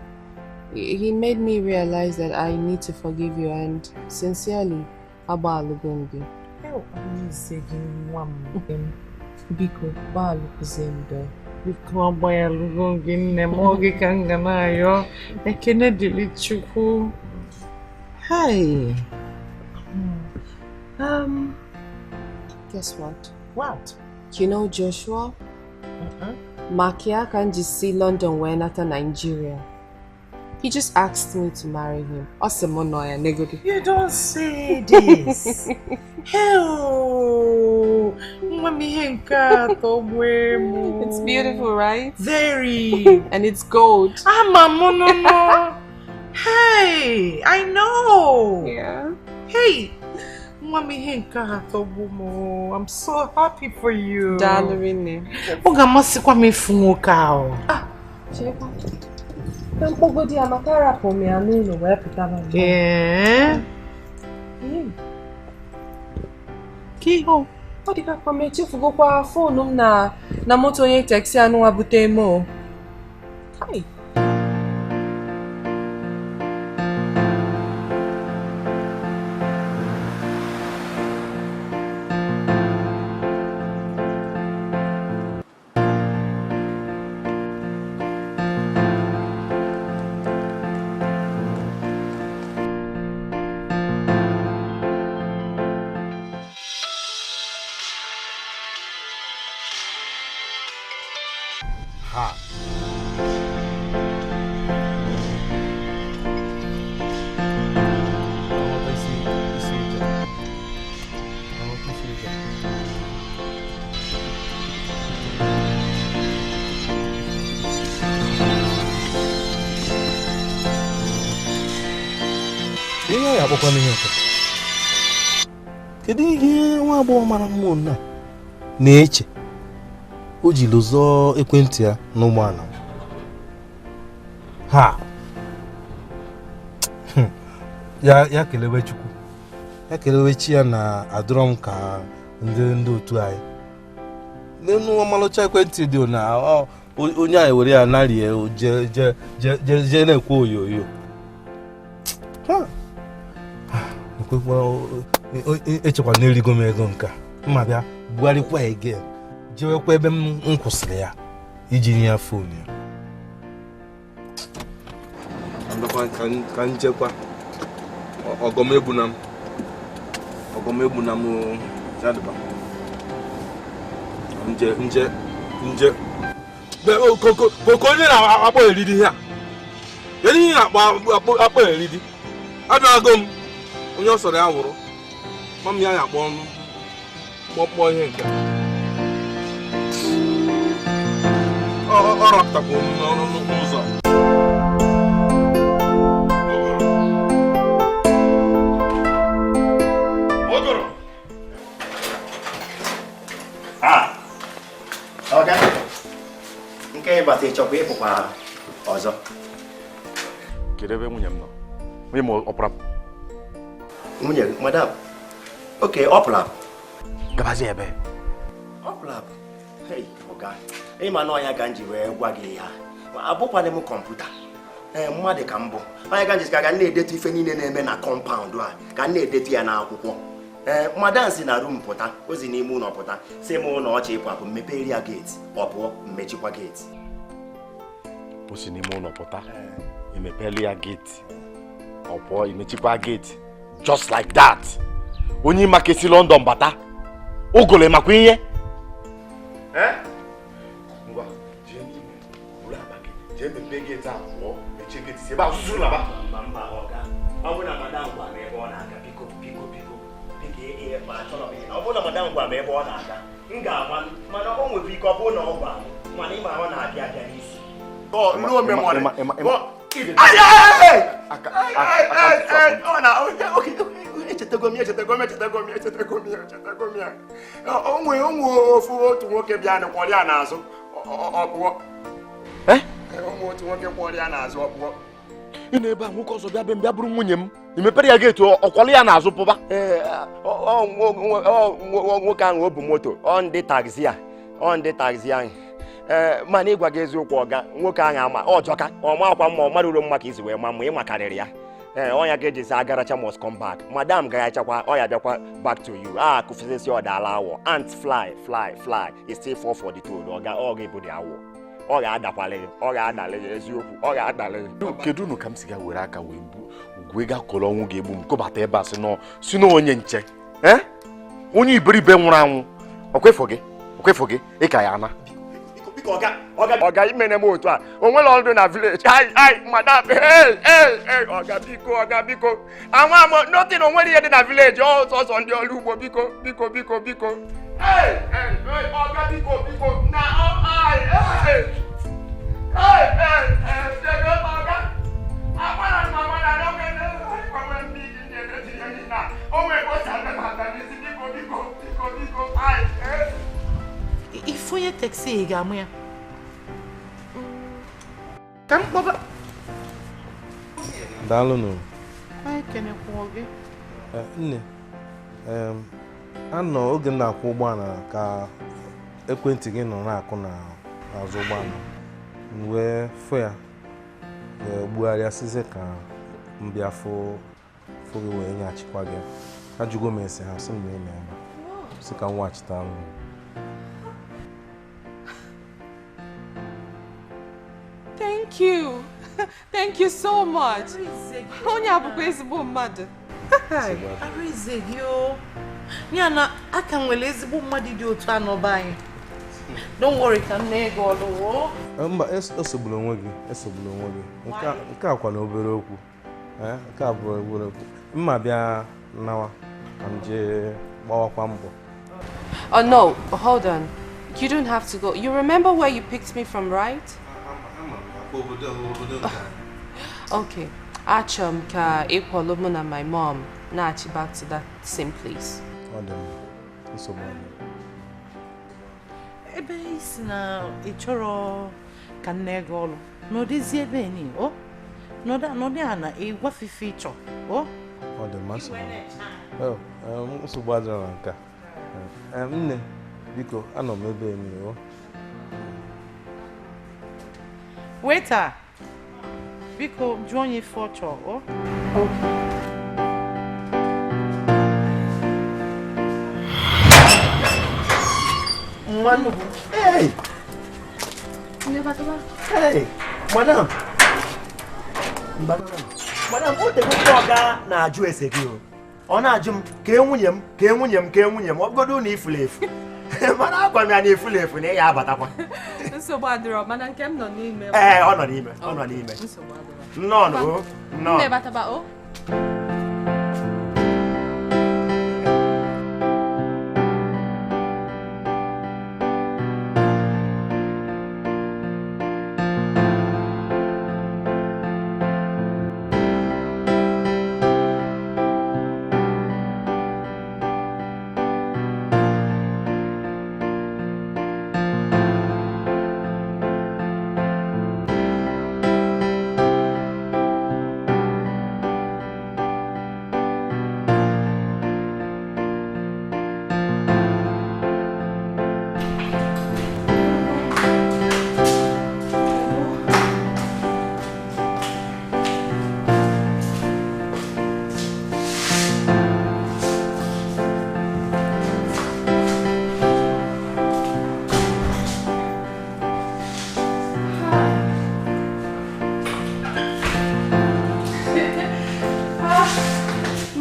He made me realize that I need to forgive you, and sincerely, agbaghalụgo m gị. Arize gị nwa m. Biko, gbaghalụkwuzie m dọọ. Biko agbaghalụgo gị nne m oge ka m ga na-ayọ. Ekene dịrị Chukwu. Hi. Guess what? What? You know Joshua? Maka ka m ji si London wee nata Nigeria. He just asked me to marry him. Ọ sị m nọ ya negodi. You don't say this. Hell, nwa m ihe nke a tọgbue m. It's beautiful, right? Very. And it's gold. Ama m no. Hey, I know. Yeah. Hey, nwa m ihe nke a tọgbu m. I'm so happy for you. Daalụ rinne. Ọ ga-amasịkwa m ịfụ nwoke ahụ. Chekwa. Na mkpọgodi ya maka arapụ m ya n'ụlọ wee pụtaba m. Ee. Ka ihe ọ? Ọ dịka ka m echefugokwa foonu m na moto onye taxi anụnwa bute m o. Hi. Ihe ya akpọkwa n'ihe nke. Kedu ihe nwa agbọghọ mara mma nna na-eche o ji lụzọ ekwentị ya n'ụgbọala ha ya kelewe Chukwu, ya kelewe chi ya na adọrọ m ka ndị otu anyị n'enu ọmalụcha ekwentị dị na onye anyị were ya narie je je je na-ekwe oyoyo. Echekwa na erigo m ego nke a mma bịa bugharịkwa again jewekwa ebe m kwụsịrị ya iji nye ya fon ya ka nchekwa ọgọmegbu na m jadịba nje nje nje koko onye na-akpọ eriri ha kedu ihe na-akpọ eriri abịago m onye ọ sọrọ ya wụrụ mama ya akpọ ọnụ kpọkpọ ihe nke ọ rapụtakwa m n'ụzọ. Ọga, nke ịbata ịchọkwa ịpụkwa ọzọ. Kedu ebe nwunye m nọ? Nwunye m ọ pụrụ? Nwunye madam, oke ọ pụrụ apụ. Gabazie ebe. Ọ pụrụ apụ. Hei, ọga, ịma na ọnya ka m ji wee gwa gị ya. Abụkwana m kọmputa. Ee, mmadụ ka m bụ. Ọnya ka m ji ka m na-edetu ife niile na-eme na kọmpaụndụ a, ka m na-edetu ya n'akwụkwọ. Ee, madam si na rum pụta, o si n'ime ụlọ pụta, si m ụlọ ọchị ịpụ apụ, mepere ya geeti, ọ pụọ, mmechikwa geeti. O si n'ime ụlọ pụta, emepere ya geeti, ọ pụọ, emechikwa geeti. Just like that. Onye maka esi London bata, ogole makwa ihe. Ngwa, jee n'ime, buru akpa gị, jee mepee geeti ahụ pụọ, mechie geeti, si ebe ahụ zuzuru naba. Mba, ọga, ọ bụ na madam gwa m ebe ọ na-aga, biko, biko, biko. Ọ bụrụ na madam gwa m ebe ọ na-aga, m ga-ama, mana o nwere ike ọ bụrụ na ọ gwa m, mana ịma ọ na-abịa abịa n'isi. Echetego m ya. O nwere ofu otu nwoke bịa kwọrọ ya n'azụ, ọ pụọ. O nwere otu nwoke kwọrọ ya n'azụ, ọ pụọ. Ị nọ ebe a nwoke ọzọ bịa bịa bụrụ nwunye m, i mepere ya geeti ọkwọlụ ya n'azụ pụba. Nwoke ahụ o bu moto, ọ ndị taxi a, ọ ndị taxi ahụ. Ee, mana ịgwa gị eziokwu ọga, nwoke ahụ ama ọjọka, ọ ma akwa mma, ọ marụro mma ka isi wee ma mma, ị makarịrị ya. Ee, ọnya ka eji sị agaracha must come back. Madam garachakwa, ọ ya bịakwa back to you. A kụfesịsị ọdala awọ. Ant fly, fly, fly. It's still fall for the toad. Ọga, ọ ga-ebu dị awọ. Ọ ga-adakwalị gị, ọ ga-adalị gị eziokwu, ọ ga-adalị gị. Kedu unu ka m si ga were aka wee gwuo ego akọrọ ọnwụ ga-egbu m kụbata ebe a si na onye nche onye iberibe nwụrụ anwụ ọkwefọ gị ịka ya ana. Ọga imene m otu a o nwere ọrụ na village. Ai madam, hey hey ọga biko, ọga biko, anwa m nothing, o nwere ihe dị na village, ọ sọsọ ndị ọrụ ugbo, biko biko biko biko. Hey hey ọga biko biko na ai hey hey hey ọga agbara m amara na oge na ndị na-etinye na o nwere ka o maka n'isi, biko biko biko biko ai. Ife onye taxi ị ga-amụ ya ka m kpọba. Daalụnụ. Anyị kenekwa gị. Nne, anọ oge m na-akwụ ụgbọala ka ekwentị gị nọ na-akụ n'azụ ụgbọala m wee fụ ya wee gbugharịa sizie ka m bịa fụ gị wee nyeghachikwa gị. Ajụgo m ese ha sị m na ị nọ ebe a, sị ka m weghachite ahụ. Thank you. Thank you so much. Onye abụkwa ezigbo mmadụ. Arụeze gị o. Ya na aka nwere ezigbo mmadụ dị otu anọ be anyị. Don't worry, ka m na-ego ọlụwo. Mba, esogbula onwe gị, esogbula onwe gị. Nke a kwa na obere okwu. Nke a bụ obere okwu. Mma bịa nawa ka m jee gbawakwa mbọ. Oh no, hold on. You don't have to go. You remember where you picked me from, right? Okay. Achọrọ m ka ị kwalụ mụ na my mom na-achị back to that same place. Ọ dị mma. Nsogbu adịrọ. Ebe ị si na ị chọrọ ka nne gị ọlụ n'ọdịzi ebe ni o nọdụ ana ịgwafife ịchọ o. Ọ dị mma, nsogbu. Oh, nsogbu adịrọ na nke a. Nne, biko, anọ m ebe ni o. Waiter, biko jụọ onye ife ọ chọọ o. Hey! Hey! Madam! Madam, o tego ndị ọga na-ajụ ese gị o. Ọ na-ajụ m ka nwunye m ka nwunye m ka nwunye m ọ bụgodu na ifulu efu. Mana agwa m ya na ifulu efu na ị ya abatakwa. Nsogbu adịrọ, mana nke m nọ n'ime. Ee, ọ nọ n'ime, ọ nọ n'ime. Nsogbu adịrọ. Nnọọ o, nnọọ. Nne bataba o.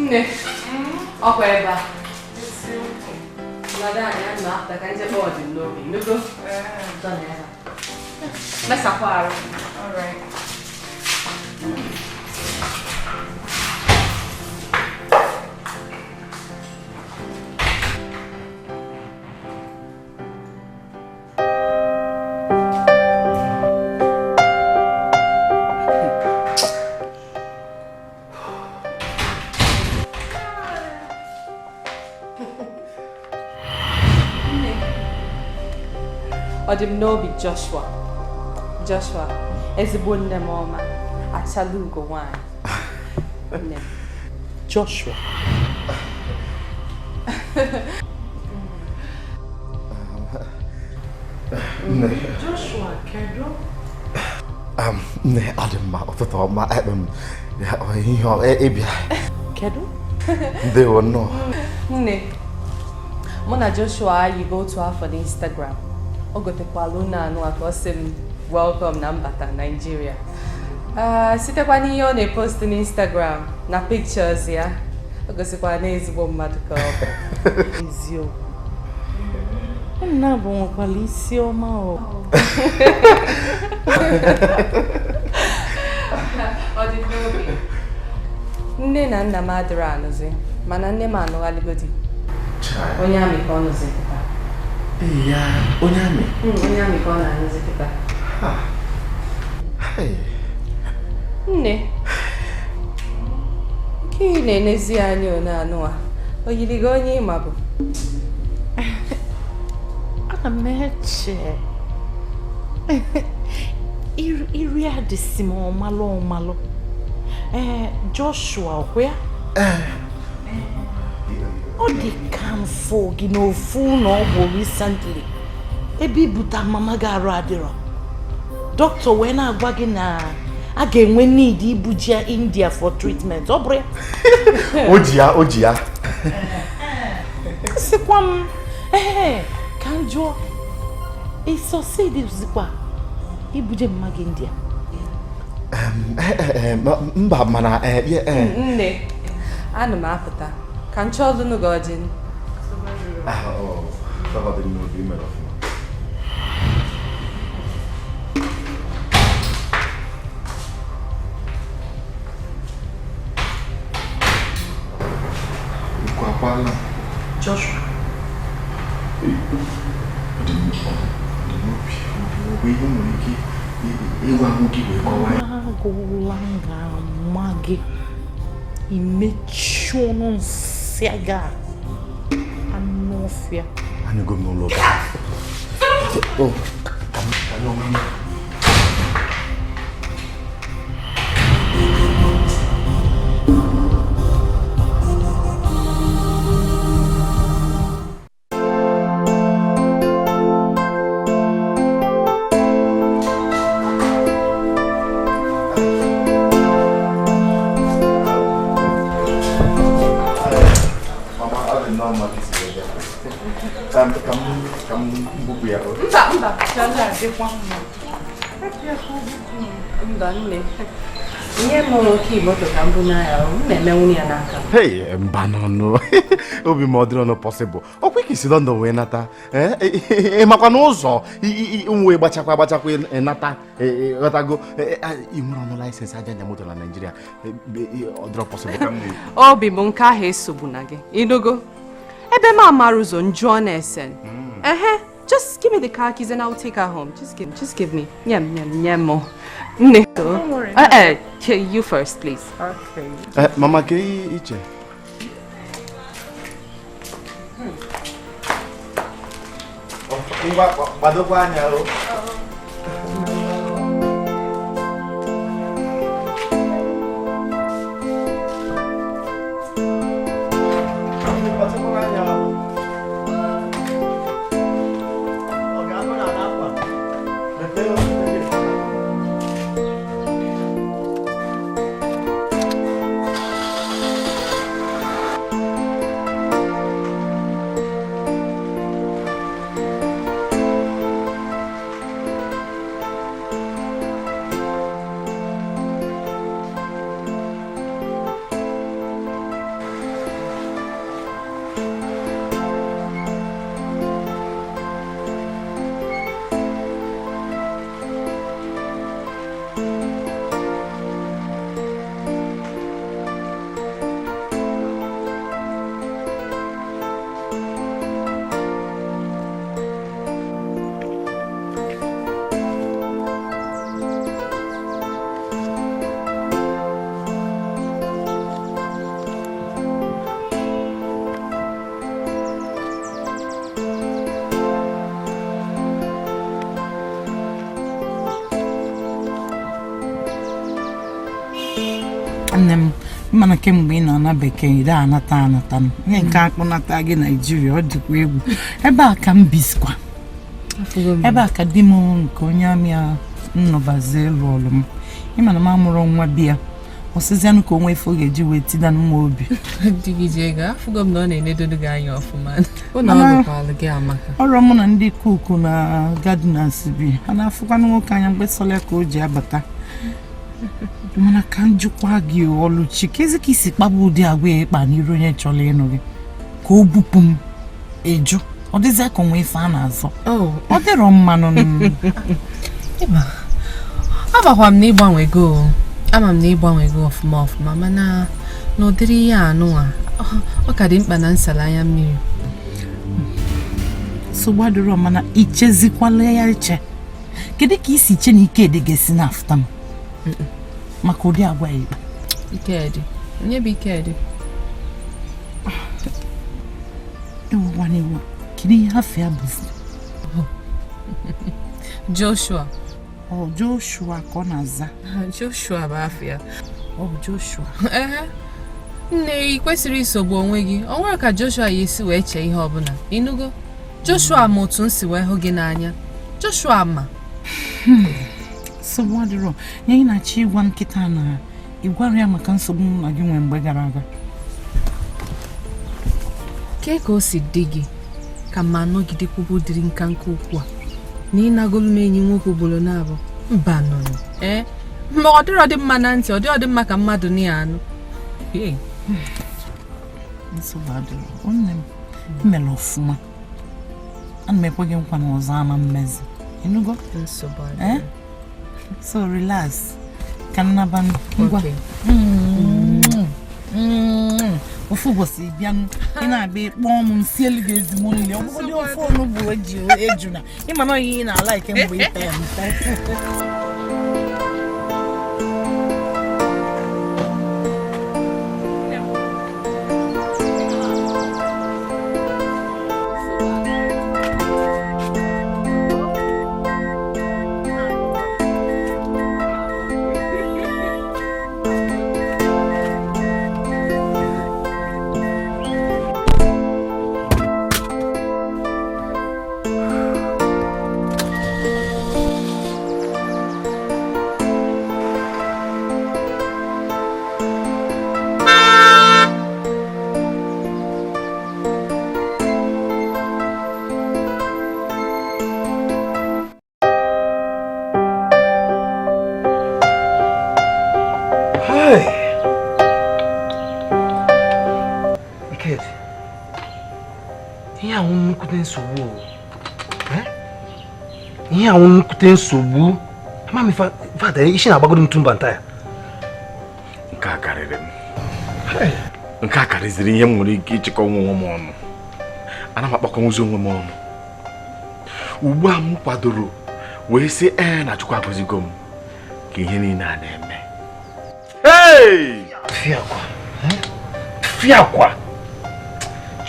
Nne, ọkwa ebe a. Nọdụ anyị a na-apụta ka nje kpọọ dị n'obi, nugo? Dọ na ebe a. Mesakwa arụ. Ọ dị m n'obi Joshua. Joshua, ezigbo nne m ọma, achala ugo nwanyị. Nne. Joshua. Nne. Joshua, kedu? Nne, adị mma, ụtụtụ ọma, ekpe m ihe ịbịa. Kedu? Ndewo nnọọ. Nne, mụ na Joshua ayigo otu afọ n'Instagram. O gotekwala unu anụ a ka ọ sị m welcome na mbata Nigeria. Sitekwa n'ihe ọ na-epost n'Instagram na pictures ya, o gosikwa na ezigbo mmadụ ka ọ bụ. Eziokwu. Nna bụ nwekwara isi ọma o. Ọ dị n'obi. Nne na nna m adịrọ anụzi, mana nne m anụghaligodi. Onye amị ka ọ nụzi kịta. Ya, onye amị? Onye amị ka ọ na-anụzi kịta. Nne, nke ị na-enezi anya one anụ a, o yiri gị onye ịma bụ? Ana m eche. Iri adịsị m ọmalụ ọmalụ. Ee, Joshua ọkwa ya? Ọ dị ka mfo gị n'ofu ụlọ ọgwụ recently. Ebe ibute mama gị arụ adịrọ. Dọkịta wee na-agwa gị na a ga-enwe need ibuje India for treatment. Ọ bụrụ ya? O ji ya, o ji ya. Sịkwa m, ee, ka m jụọ, ị succeed-zikwa ibuje mma gị India? Mba, mana Nne, ana m apụta. Ka m chọọ ọlụnụ gị ọjị. Ọ dị n'obi mere ọfụma. Ukwu akwala. Joshua. Ọ dị n'obi, ọ bụ ihe m nwere ike ịgwa nwoke wee kọwaa ya. Agụla m ga-ama Gị imechie ọnụ nsị gị a anụ ọfịa. Anyụgo m n'ụlọ ụka. Oh, ka m ka nyụọ mmiri. Mama, ọ dị nnọọ mma ka i si wee bịa. Ka m bupụ ya. Mba, mba. Adịkwa mma. Mba, nne. Nye m oke moto ka m bụ n'ahịa, m na-emenwu ya n'aka m. Hey, mba nọnụ, obi m, ọ dịrọ nụ possible. Ọkwa ka isi London wee nata, ị makwa n'ụzọ wee gbachakwa gbachakwa ịnata, ghọtago? Ị nwere ọnụ license aja anya moto na Naịjirịa, ọ dịrọ possible ka m na-ekwu. Obi m, nke ahụ esogbu na gị. Ịnụgo? Ebe m amara ụzọ njụọ na-esen. Ehe, just give me the car keys and I'll take her home. Just give me. Nyem, nyem, nyem mo. Nne. Don't worry. You first, please. Okay. Mama, ka iche ngwa gbadokwa anya o. Kpachapụrụ anya o. Ọ ga-anọ na akwa. Mepee o, mepee. Nne m, mana kemgbe ị na-ana bekee ị anata anata m ihe nke akpụnata gị Naijiria, ọ dịkwa egwu. Ebe a ka m bisikwa, ebe a ka di m nke onye amị a nnọbazi elu ọlụ m. Ịma na m amụrụ nwa biya, ọsịzianụ ka o nwee ife ọ ga-eji wee tida m obi. Di gị ji ego, afụgo m na ọ na-enedodo gị anya ọfụma. Ụlọ ọlụkwalụ gị amaka. Ọrụ mụ na ndị cook na gardeners bi, ha na-afụkwanụ nwoke anya mgbe sọlya ka o ji abata. Mana ka njikwa gị, Ọlụchi, kezi ka isi kpaba ụdị agwa ya ịkpa n'iru onye chọrọ ịnụ gị ka o bupụ m eju? Ọ dịzịa ka onwe ife a na-azọ, ọ dịrọ mmanụ. Ịba, amakwa m na ịgbanwego o. Ama m na ịgbanwego ọfụma ọfụma, mana n'ụdịrị ihe anụnwa ọ ka dị mkpa na nsala anya mmiri. Nsogbu adịrọ, mana ichezikwala ya eche, kedu ka isi che na Ikedi ga-esi na-afụta m maka ụdị agwa ya ikpe? Ikedi? Onye bụ Ikedi? Ewekwana iwu, kedu ihe afọ ya bụzi? Joshua. Ọ Joshua ka ọ na-aza? Joshua bụ afọ ya. Ọ Joshua. Ehe, nne, ị kwesịrị isogbu onwe gị. O nwere ka Joshua ya esi wee chee ihe ọbụla? Ịnụgo, Joshua ma otu m si wee hụ gị n'anya. Joshua ma. Nsogbu adịrọ. Ya ị na-achọ ịgwa nkịta na ị gwara ya maka nsogbu mụ na gị nwee mgbe gara aga? Kee ka o si dị gị ka ma nọgidekwubu ụdịrị nka nka okwu a na ịnagolu m enyi nwoke ugboro na-abụ? Mba nụnụ, ee, ma ọ dịrọ dị mma na ntị, ọ dịrọ dị mma ka mmadụ na ya anụ. Ee. Nsogbu adịrọ, nne m. Mere ọfụma. Ana m ekwe gị nkwa na ọzọ ama mmezi, ịnụgo? Nsogbu Eh? adịrọ. So relax, ka nnaba ngwa. Okay. Ofu ụbọchị ị bịanụ, ị na-abịa, ịkpọọ m, nsi elu gị ezigbo nri, ọ bụgodị ofe onugbu eji ejuna. Ịma na ihe ị na-ala ike mgbe ị pe mpe. Hey! Ikedi, ihe ahụ nnukwute nsogbu o. Ihe ahụ nnukwute nsogbu. Ama m ife isi na-agbagoro m tumba nta ya. Nke a karịrị m. Nke a karịziri ihe m nwere ike ịchịkọ onwe m ọnụ. Ana m akpakọnwụzi onwe m ọnụ. Ugbu a m kwadoro wee sị ee na Chukwu agọzigo m ka ihe niile a na-eme. Hey! Fiakwa. Fiakwa.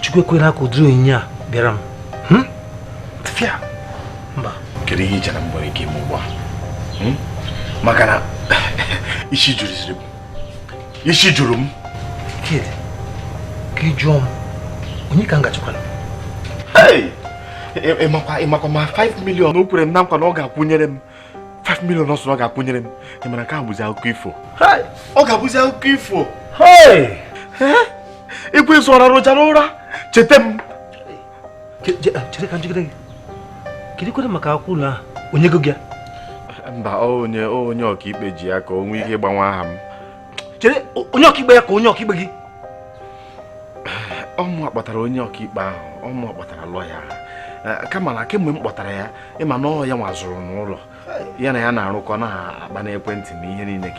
Chukwu ekwela ka ụdịrị onyinye a bịara m. Fia. Mba. Kedu ihe i chere m nwere ike ime ugbu a? Maka na isi juruziri m. Isi juru m. Ikedi, ka ị jụọ m, onye ka m gachakwana? Hey! Ịmakwa ma 5 million o kwere m na nkwa na ọ ga-akwụnyere m 5 million ọ sị na ọ ga-akwụnyere m. Ị mara nke a bụzi akụkọ ifo. Ọ ga-abụzi akụkọ ifo. Ekwensu ọ rarụchara ụra cheta m. Chere ka njikere gị. Kedu kwere maka akwụkwọ ụlọ ahụ? Onye go gị ya? Mba, onye ọkaikpe ji ya ka o nwee ike ịgbanwe aha m. Chere, onye ọkaikpe ya ka onye ọkaikpe gị? Ọ mụ kpọtara onye ọkaikpe ahụ, ọ mụ kpọtara lọya ahụ. Kama na kemgbe m kpọtara ya, ịma na ọ ya nwazụrụ n'ụlọ. Ya na ya na-arụkọ na-akpa n'ekwentị na ihe niile.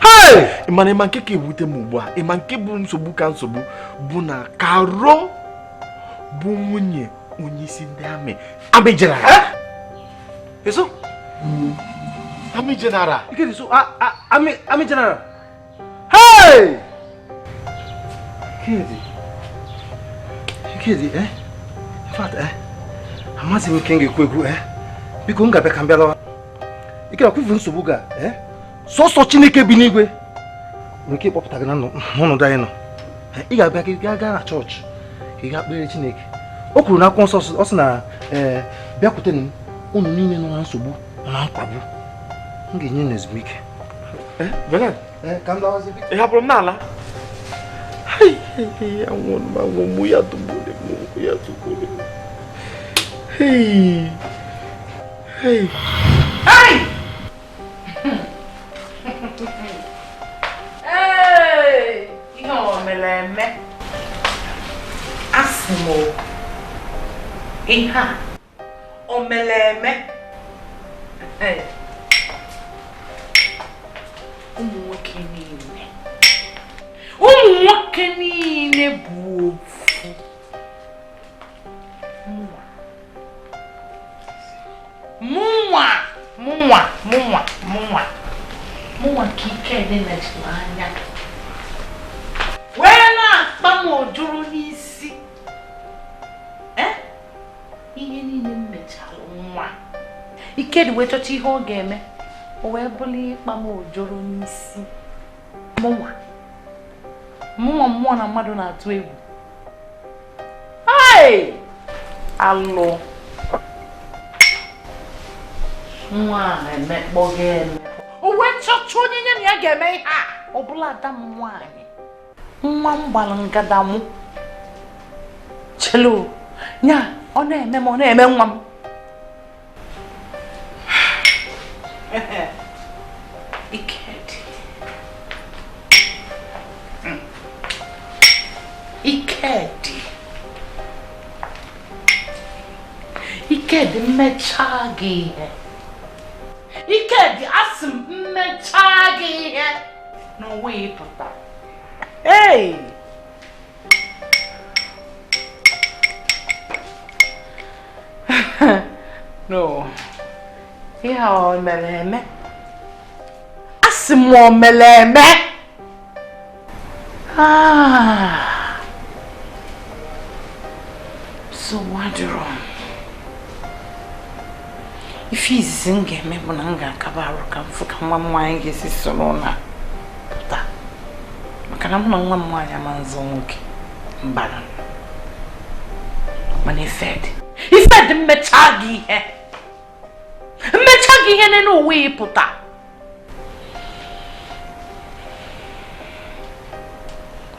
Ịma na ịma nke ka ewute m ugbu a, ịma nke bụ nsogbu ka nsogbu bụ na Karo bụ nwunye onye isi ndị amị. Amị jeneral. Eso? Amị jeneral. Ikedi, so amị jeneral. Hey! Ikedi. Ikedi, eh? In fact, eh? Amaghịzi m nke m ga-ekwu ekwu, eh? Biko m ga-abịa ka m bịa lawa. Ikedi, akwụfu nsogbu ga, eh? Sọsọ Chineke bi n'igwe nwere ike ịkpọpụta gị n'ọnọdụ anyị nọ. Ị ga-abịa ka ị gaa na chọọchị, ka ị gaa kpere Chineke. O kwuru n'akwụkwọ nsọ, ọ sị na bịakwutenụ m, unu niile nọ na nsogbu nọ na mkpagbu, m ga-enye unu ezumike. Ị hapụrụ m n'ala? Anwụ m ya tụgburu m, ya tụgburu m. Hey! Hey! Hey! Hey! Ihe o mere eme. Asị m o. Ihe a o mere eme. Ụmụ nwoke niile. Ụmụ nwoke niile bụ ofu. Mụnwa. Mụnwa, mụnwa, mụnwa. Mụnwa ka Ikedi lejiri anya. Wee na-akpa m ojoro n'isi. Ihe niile m mechara nwa. Ikedi wee chọcha ihe ọ ga-eme. O wee bụrụ ịkpa m ojoro n'isi. Mụnwa. Mụnwa mmụọ na mmadụ na-atụ egwu. Hey! Alụ. Nwa a emekpọ gị eme. O wee chọcha onye nye m ya ga-eme ihe a. Ọ bụla ada m nwaanyị. Nwa m gbara ngada mụ. Chelo. Nya, ọ na-eme m, ọ na-eme nwa m. Ikedi. Ikedi. Ikedi mmechaa gị ihe. Ikedi, asị m mmechaa gị ihe. N'ụwa ịpụta. Hey! No. Ihe a o mere eme? Asị m o mere eme? Ah. Nsogbu adịrọ. Ife izizi m ga-eme bụ na m ga-akaba arụ ka m fụ ka nwa m nwaanyị ga-esi soro na pụta. Maka na mụ na nwa m nwaanyị ama nzọ nwoke mbara. Mana Ifedi, Ifedi mmechaa gị ihe. Mmechaa gị ihe n'elu ụwa ịpụta.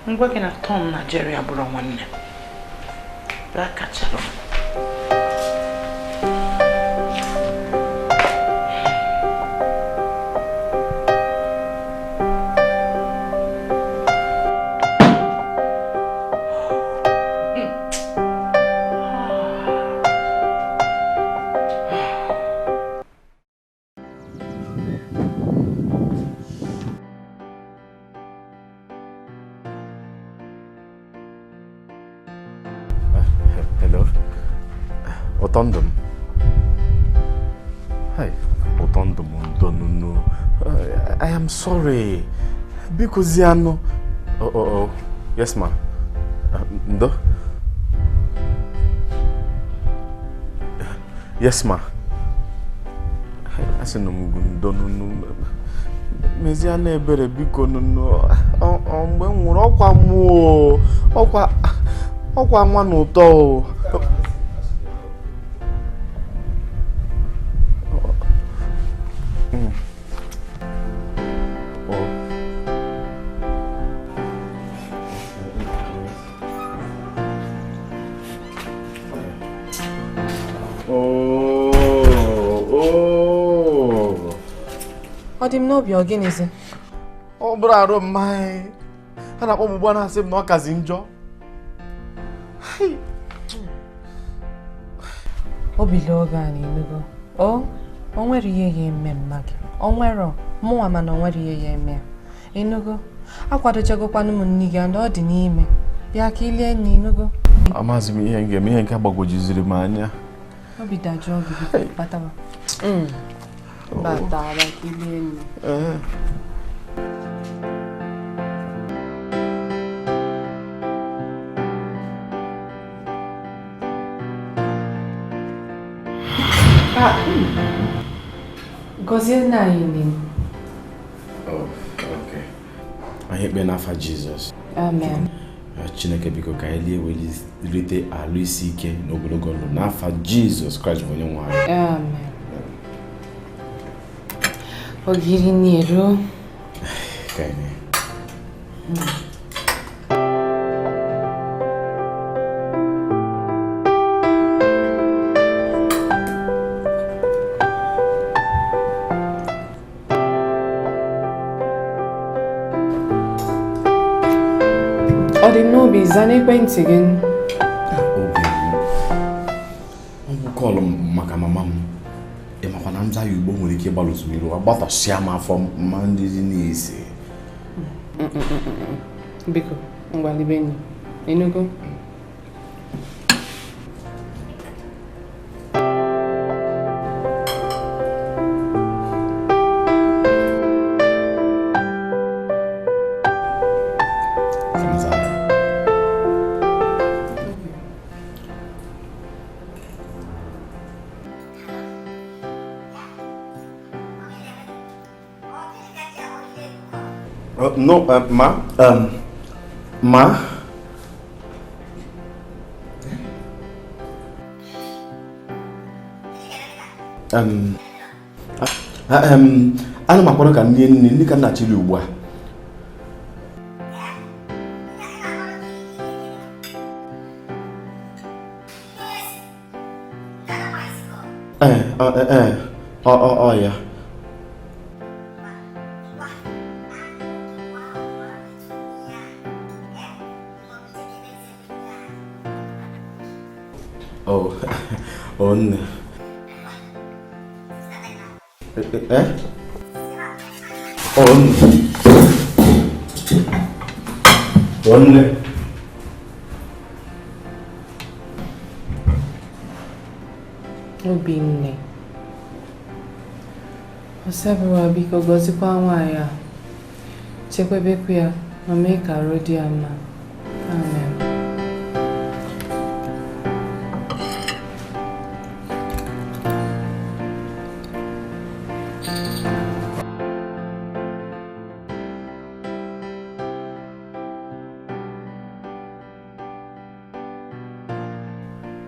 Ngwa gị na Tom na Jerry abụrụ nwanne. Bịa kachara m. Hello. Ụtọ ndụ m. Hi. Ụtọ ndụ m ndo nunu. I am sorry. Biko zianụ. Oh, oh, oh. Yes, ma. Ndo? Yes, ma. Asị na m ndo nunu. Mezianụ ebere biko nunu. Mgbe m nwụrụ ọkwa mụ o. Ọkwa nwa na ụtọ o. Ọ dị m n'obi ọ gịnịzi? Ọ bụrụ arụ mmanya ha na-akpọ m ugbu a na-asị m na ọ kazi njọ. Obi lee oge a na-emego. O nwere ihe ya eme mma gị. O nwere mụnwa mana o nwere ihe ya eme ya. Ịnụgo? Akwadochagokwanụ m nne gị and ọ dị n'ime. Bịa ka ilie nne ịnụgo. Amaghịzi m ihe m ga-eme, ihe nke gbagwojuziri m anya. Obi dajụọ gị biko bataba. Bataba ka ilie nne. Gọzie nna anyị nne. Oh, okay. Anyị ekpe n'afa Jizọs. Amen. Chineke biko ka anyị lie wee rite alụ isi ike n'ogologo ndụ n'afa Jizọs Kraịst bụ onye nwe anyị. Amen. Ogiri na-eru. Ka anyị. Ọ dị n'obi zaa n'ekwentị gị. Obi ọ bụ kọlụ m maka mama m. Ị makwa na nza ya ugbo nwere ike ịgbalụzụ iru agbatọsịa m afọ mma ndị dị n'isi. Biko, ngwa libe nri. Ịnụgo? No, ma, ma. Ana m akwado ka nne nne ndị ka nna chiri ugbu a. Ọ ya. Oh, oh, nne. Eh? Oh, nne. Oh, nne. Obinne. Osebụwa biko gọzikwa nwaanyị a. Chekwebekwa ya ma mee ka arụ dị ya mma. Amen.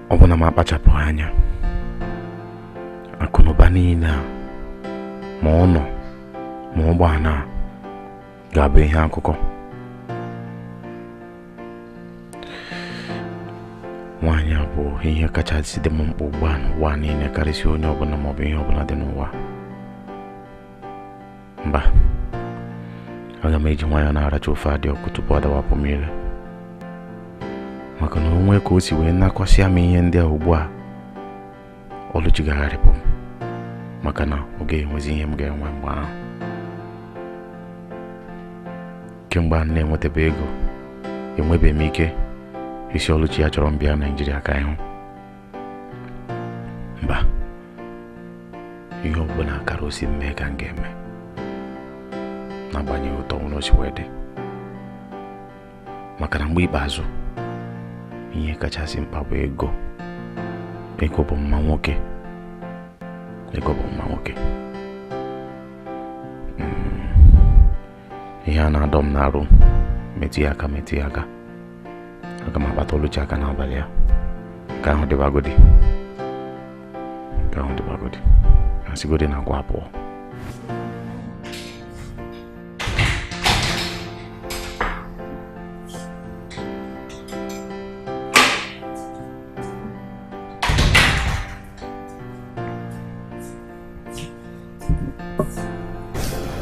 Ọ bụ na m akpachapụghị anya akụnụba niile a ma ụlọ ma ụgbọala a ga-abụ ihe akụkọ. Nwaanyị a bụ ihe kachasị dị m mkpa ugbu a n'ụwa niile karịsịa onye ọbụla maọbụ ihe ọbụla dị n'ụwa. Mba, aga m eji nwayọọ na-aracha ofe adị ọkụ tupu ọ dawapụ m ire, maka na onwe ka o si wee nakọsịa m ihe ndị a ugbu a Oluchi gagharịpụ m, maka na ọ ga-enwezi ihe m ga-enwe mgbe ahụ. Kemgbe a na-enwetebe ego, enwebeghị m ike isi Oluchi ya chọrọ m bịa Naịjirịa ka ịhụ. Mba, ihe ọbụla akara osi mee ka m ga-eme, n'agbanyeghị ụtọ nwere osi wee dị. Maka na mgbe ikpeazụ, ihe kachasị mkpa bụ ego. Ego bụ mma nwoke. Ego bụ mma nwoke. Ihe a na-adọ m n'arụ, metụ ya aka, metụ ya aka. Aga m akpata Oluchi aka n'abalị a. Nke ahụ dịbagodi. Nke ahụ dịbagodi. Asịgodi na akwa abụọ.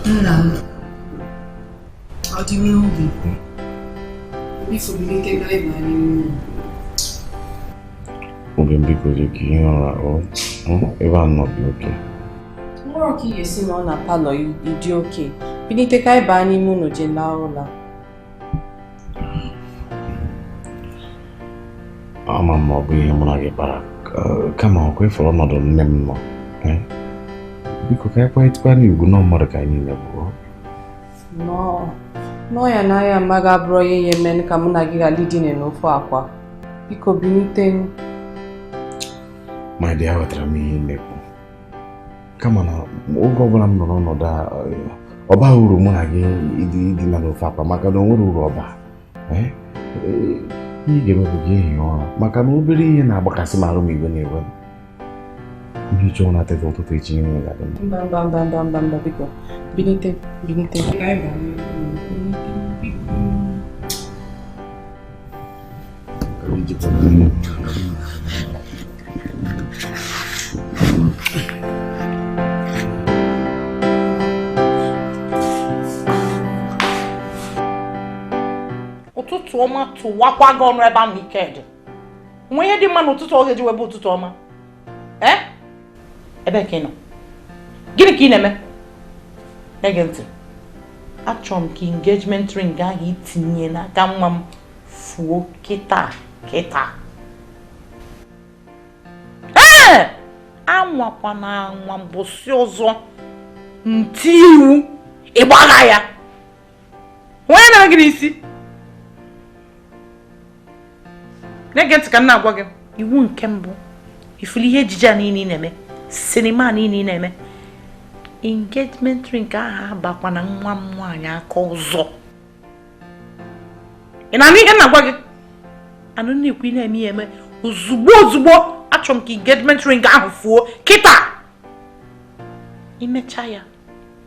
Nna m, ọ dị n'obi. Biko bilite ka anyị baa n'ime ụlọ. Obi m biko dị ka ihe ọra ebe a nọ dị oke. Nwere ka ị ga-esi nọ na palọ ịdị oke. Bilite ka anyị baa n'ime ụlọ jee laa ụla. Ama m ọ bụ ihe mụ na gị kpara kama ọ kwefere ọnọdụ nne m nọ. Biko ka anyị kwanyetụkwa n'ugwu nọ mmadụ ka anyị niile bụ. Nọọ ya n'anya mma ga-abụrụ onye ya eme ka mụ na gị ghara idina n'ofu akwa. Biko bilite. Ma dị aghọtara m ihe na-ekwu. Kama na oge ọbụla m nọ n'ọnọdụ a, ọ baghị uru mụ na gị idina n'ofu akwa maka na o nwere uru ọba. Ihe ị ga-eme bụ gị ehi ụra maka na obere ihe na-agbakasị m arụ m igwe na-egwe m. Ndị chọọ na-ateta ụtụtụ echi ihe ga-adị mma. Mba mba mba mba mba mba biko bilite bilite. Ụtụtụ ọma tụwakwa gị ọnụ ebe ahụ ike dị. Nwe ihe dị mma n'ụtụtụ ọ ga-eji wee bụ ụtụtụ ọma. Ee? Ebe ka ị nọ? Gịnị ka ị na-eme? Na-ege ntị. Achọrọ m ka engagement ring ahụ itinye n'aka nwa m fuo kịta kịta. Ee! Anwakwana anwa mbọsị ọzọ nti iwu ịgbagha ya. Onye na-eme gị n'isi? Na-ege ntị ka m na-agwa gị. Iwu nke mbụ, ifuli ihe ejije a niile ị na-eme, sinima niile ị na-eme, engagement ring ahụ abakwana nwa m nwaanyị aka ọzọ. Ị na-anụ ihe m na-agwa gị? Anụ na-ekwu ị na-eme ya eme ozugbo ozugbo achọrọ m ka engagement ring ahụ fuo kịta. Imecha ya,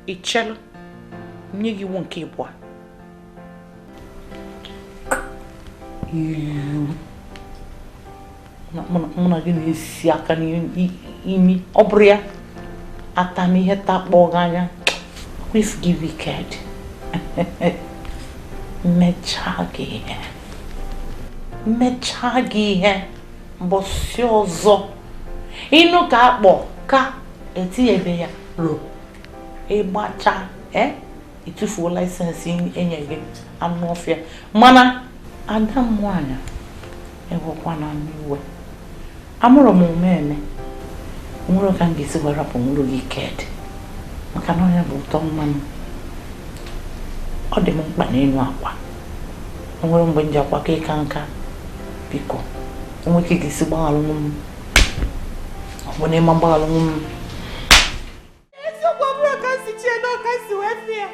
ichelụ, nye gị iwu nke ịbụọ. Mụ na gị na-esi aka n'imi ọ bụrụ ya ata m ihe takpọ gị anya if gị wicked mechaa gị ihe mechaa gị ihe mbọsị ọzọ ịnụ ka akpọ ka etinyebe ya ro ịgbacha ịtụfuo laịsensị enye gị anụ ọfịa. Mana ada m nwaanyị ewekwana n'iwe, amụrụ m ume eme nwere ka m ga-esi wee rapụ nwụrụ gị ked maka na ọnya bụ ụtọ nwa m. Ọ dị m mkpa n'elu akwa, o nwere mgbe m ji akwa ka ịka nka. Biko onwe ka ị ga-esi gbaghalụ m, ọ bụ na ịma mgbaghalụ m. Eziokwu ọ bụrụ ka m si chie na ọka si wee fie.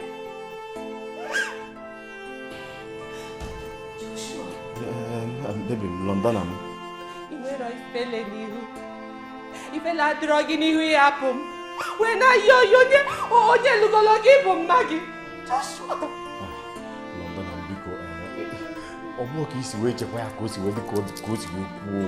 Baby, London am. Iwero ifele n'ihu. Ifele adịrọ gị n'ihu ịhapụ m. Wee na-ayọ ọyọ onye lụgolo gị bụ mma gị. Joshua. London am biko. Ọ bụrụ ka isi wee chekwa ya ka o si wee dị ka o si wee kwuo.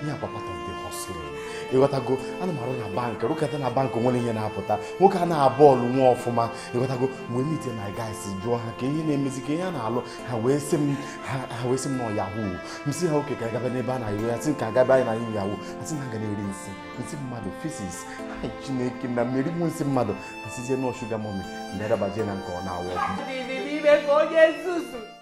Ihe akwa part of the hustling. Ịghọtago, ana m arụ na bank, rụkọta na bank nwere ihe na-apụta. Nwoke a na-abọọlụ nwa ọfụma. Ịghọtago, mgbe meet my guys jụọ ha ka ihe na-emezi ka ihe a na-alụ, ha wee sị m na yahoo. M sị ha oke ka agaba n'ebe a na-ere ya, sị ka agaba anyị na yahoo. Ha sị na aga na-ere nsị, nsị mmadụ, feces. Hai Chineke na mmeri mụ nsị mmadụ. Asịzie na shuga mommy, ndị adabaje na nke ọ na-awụ ọkụ. Dị n'ime ka onye nzuzu.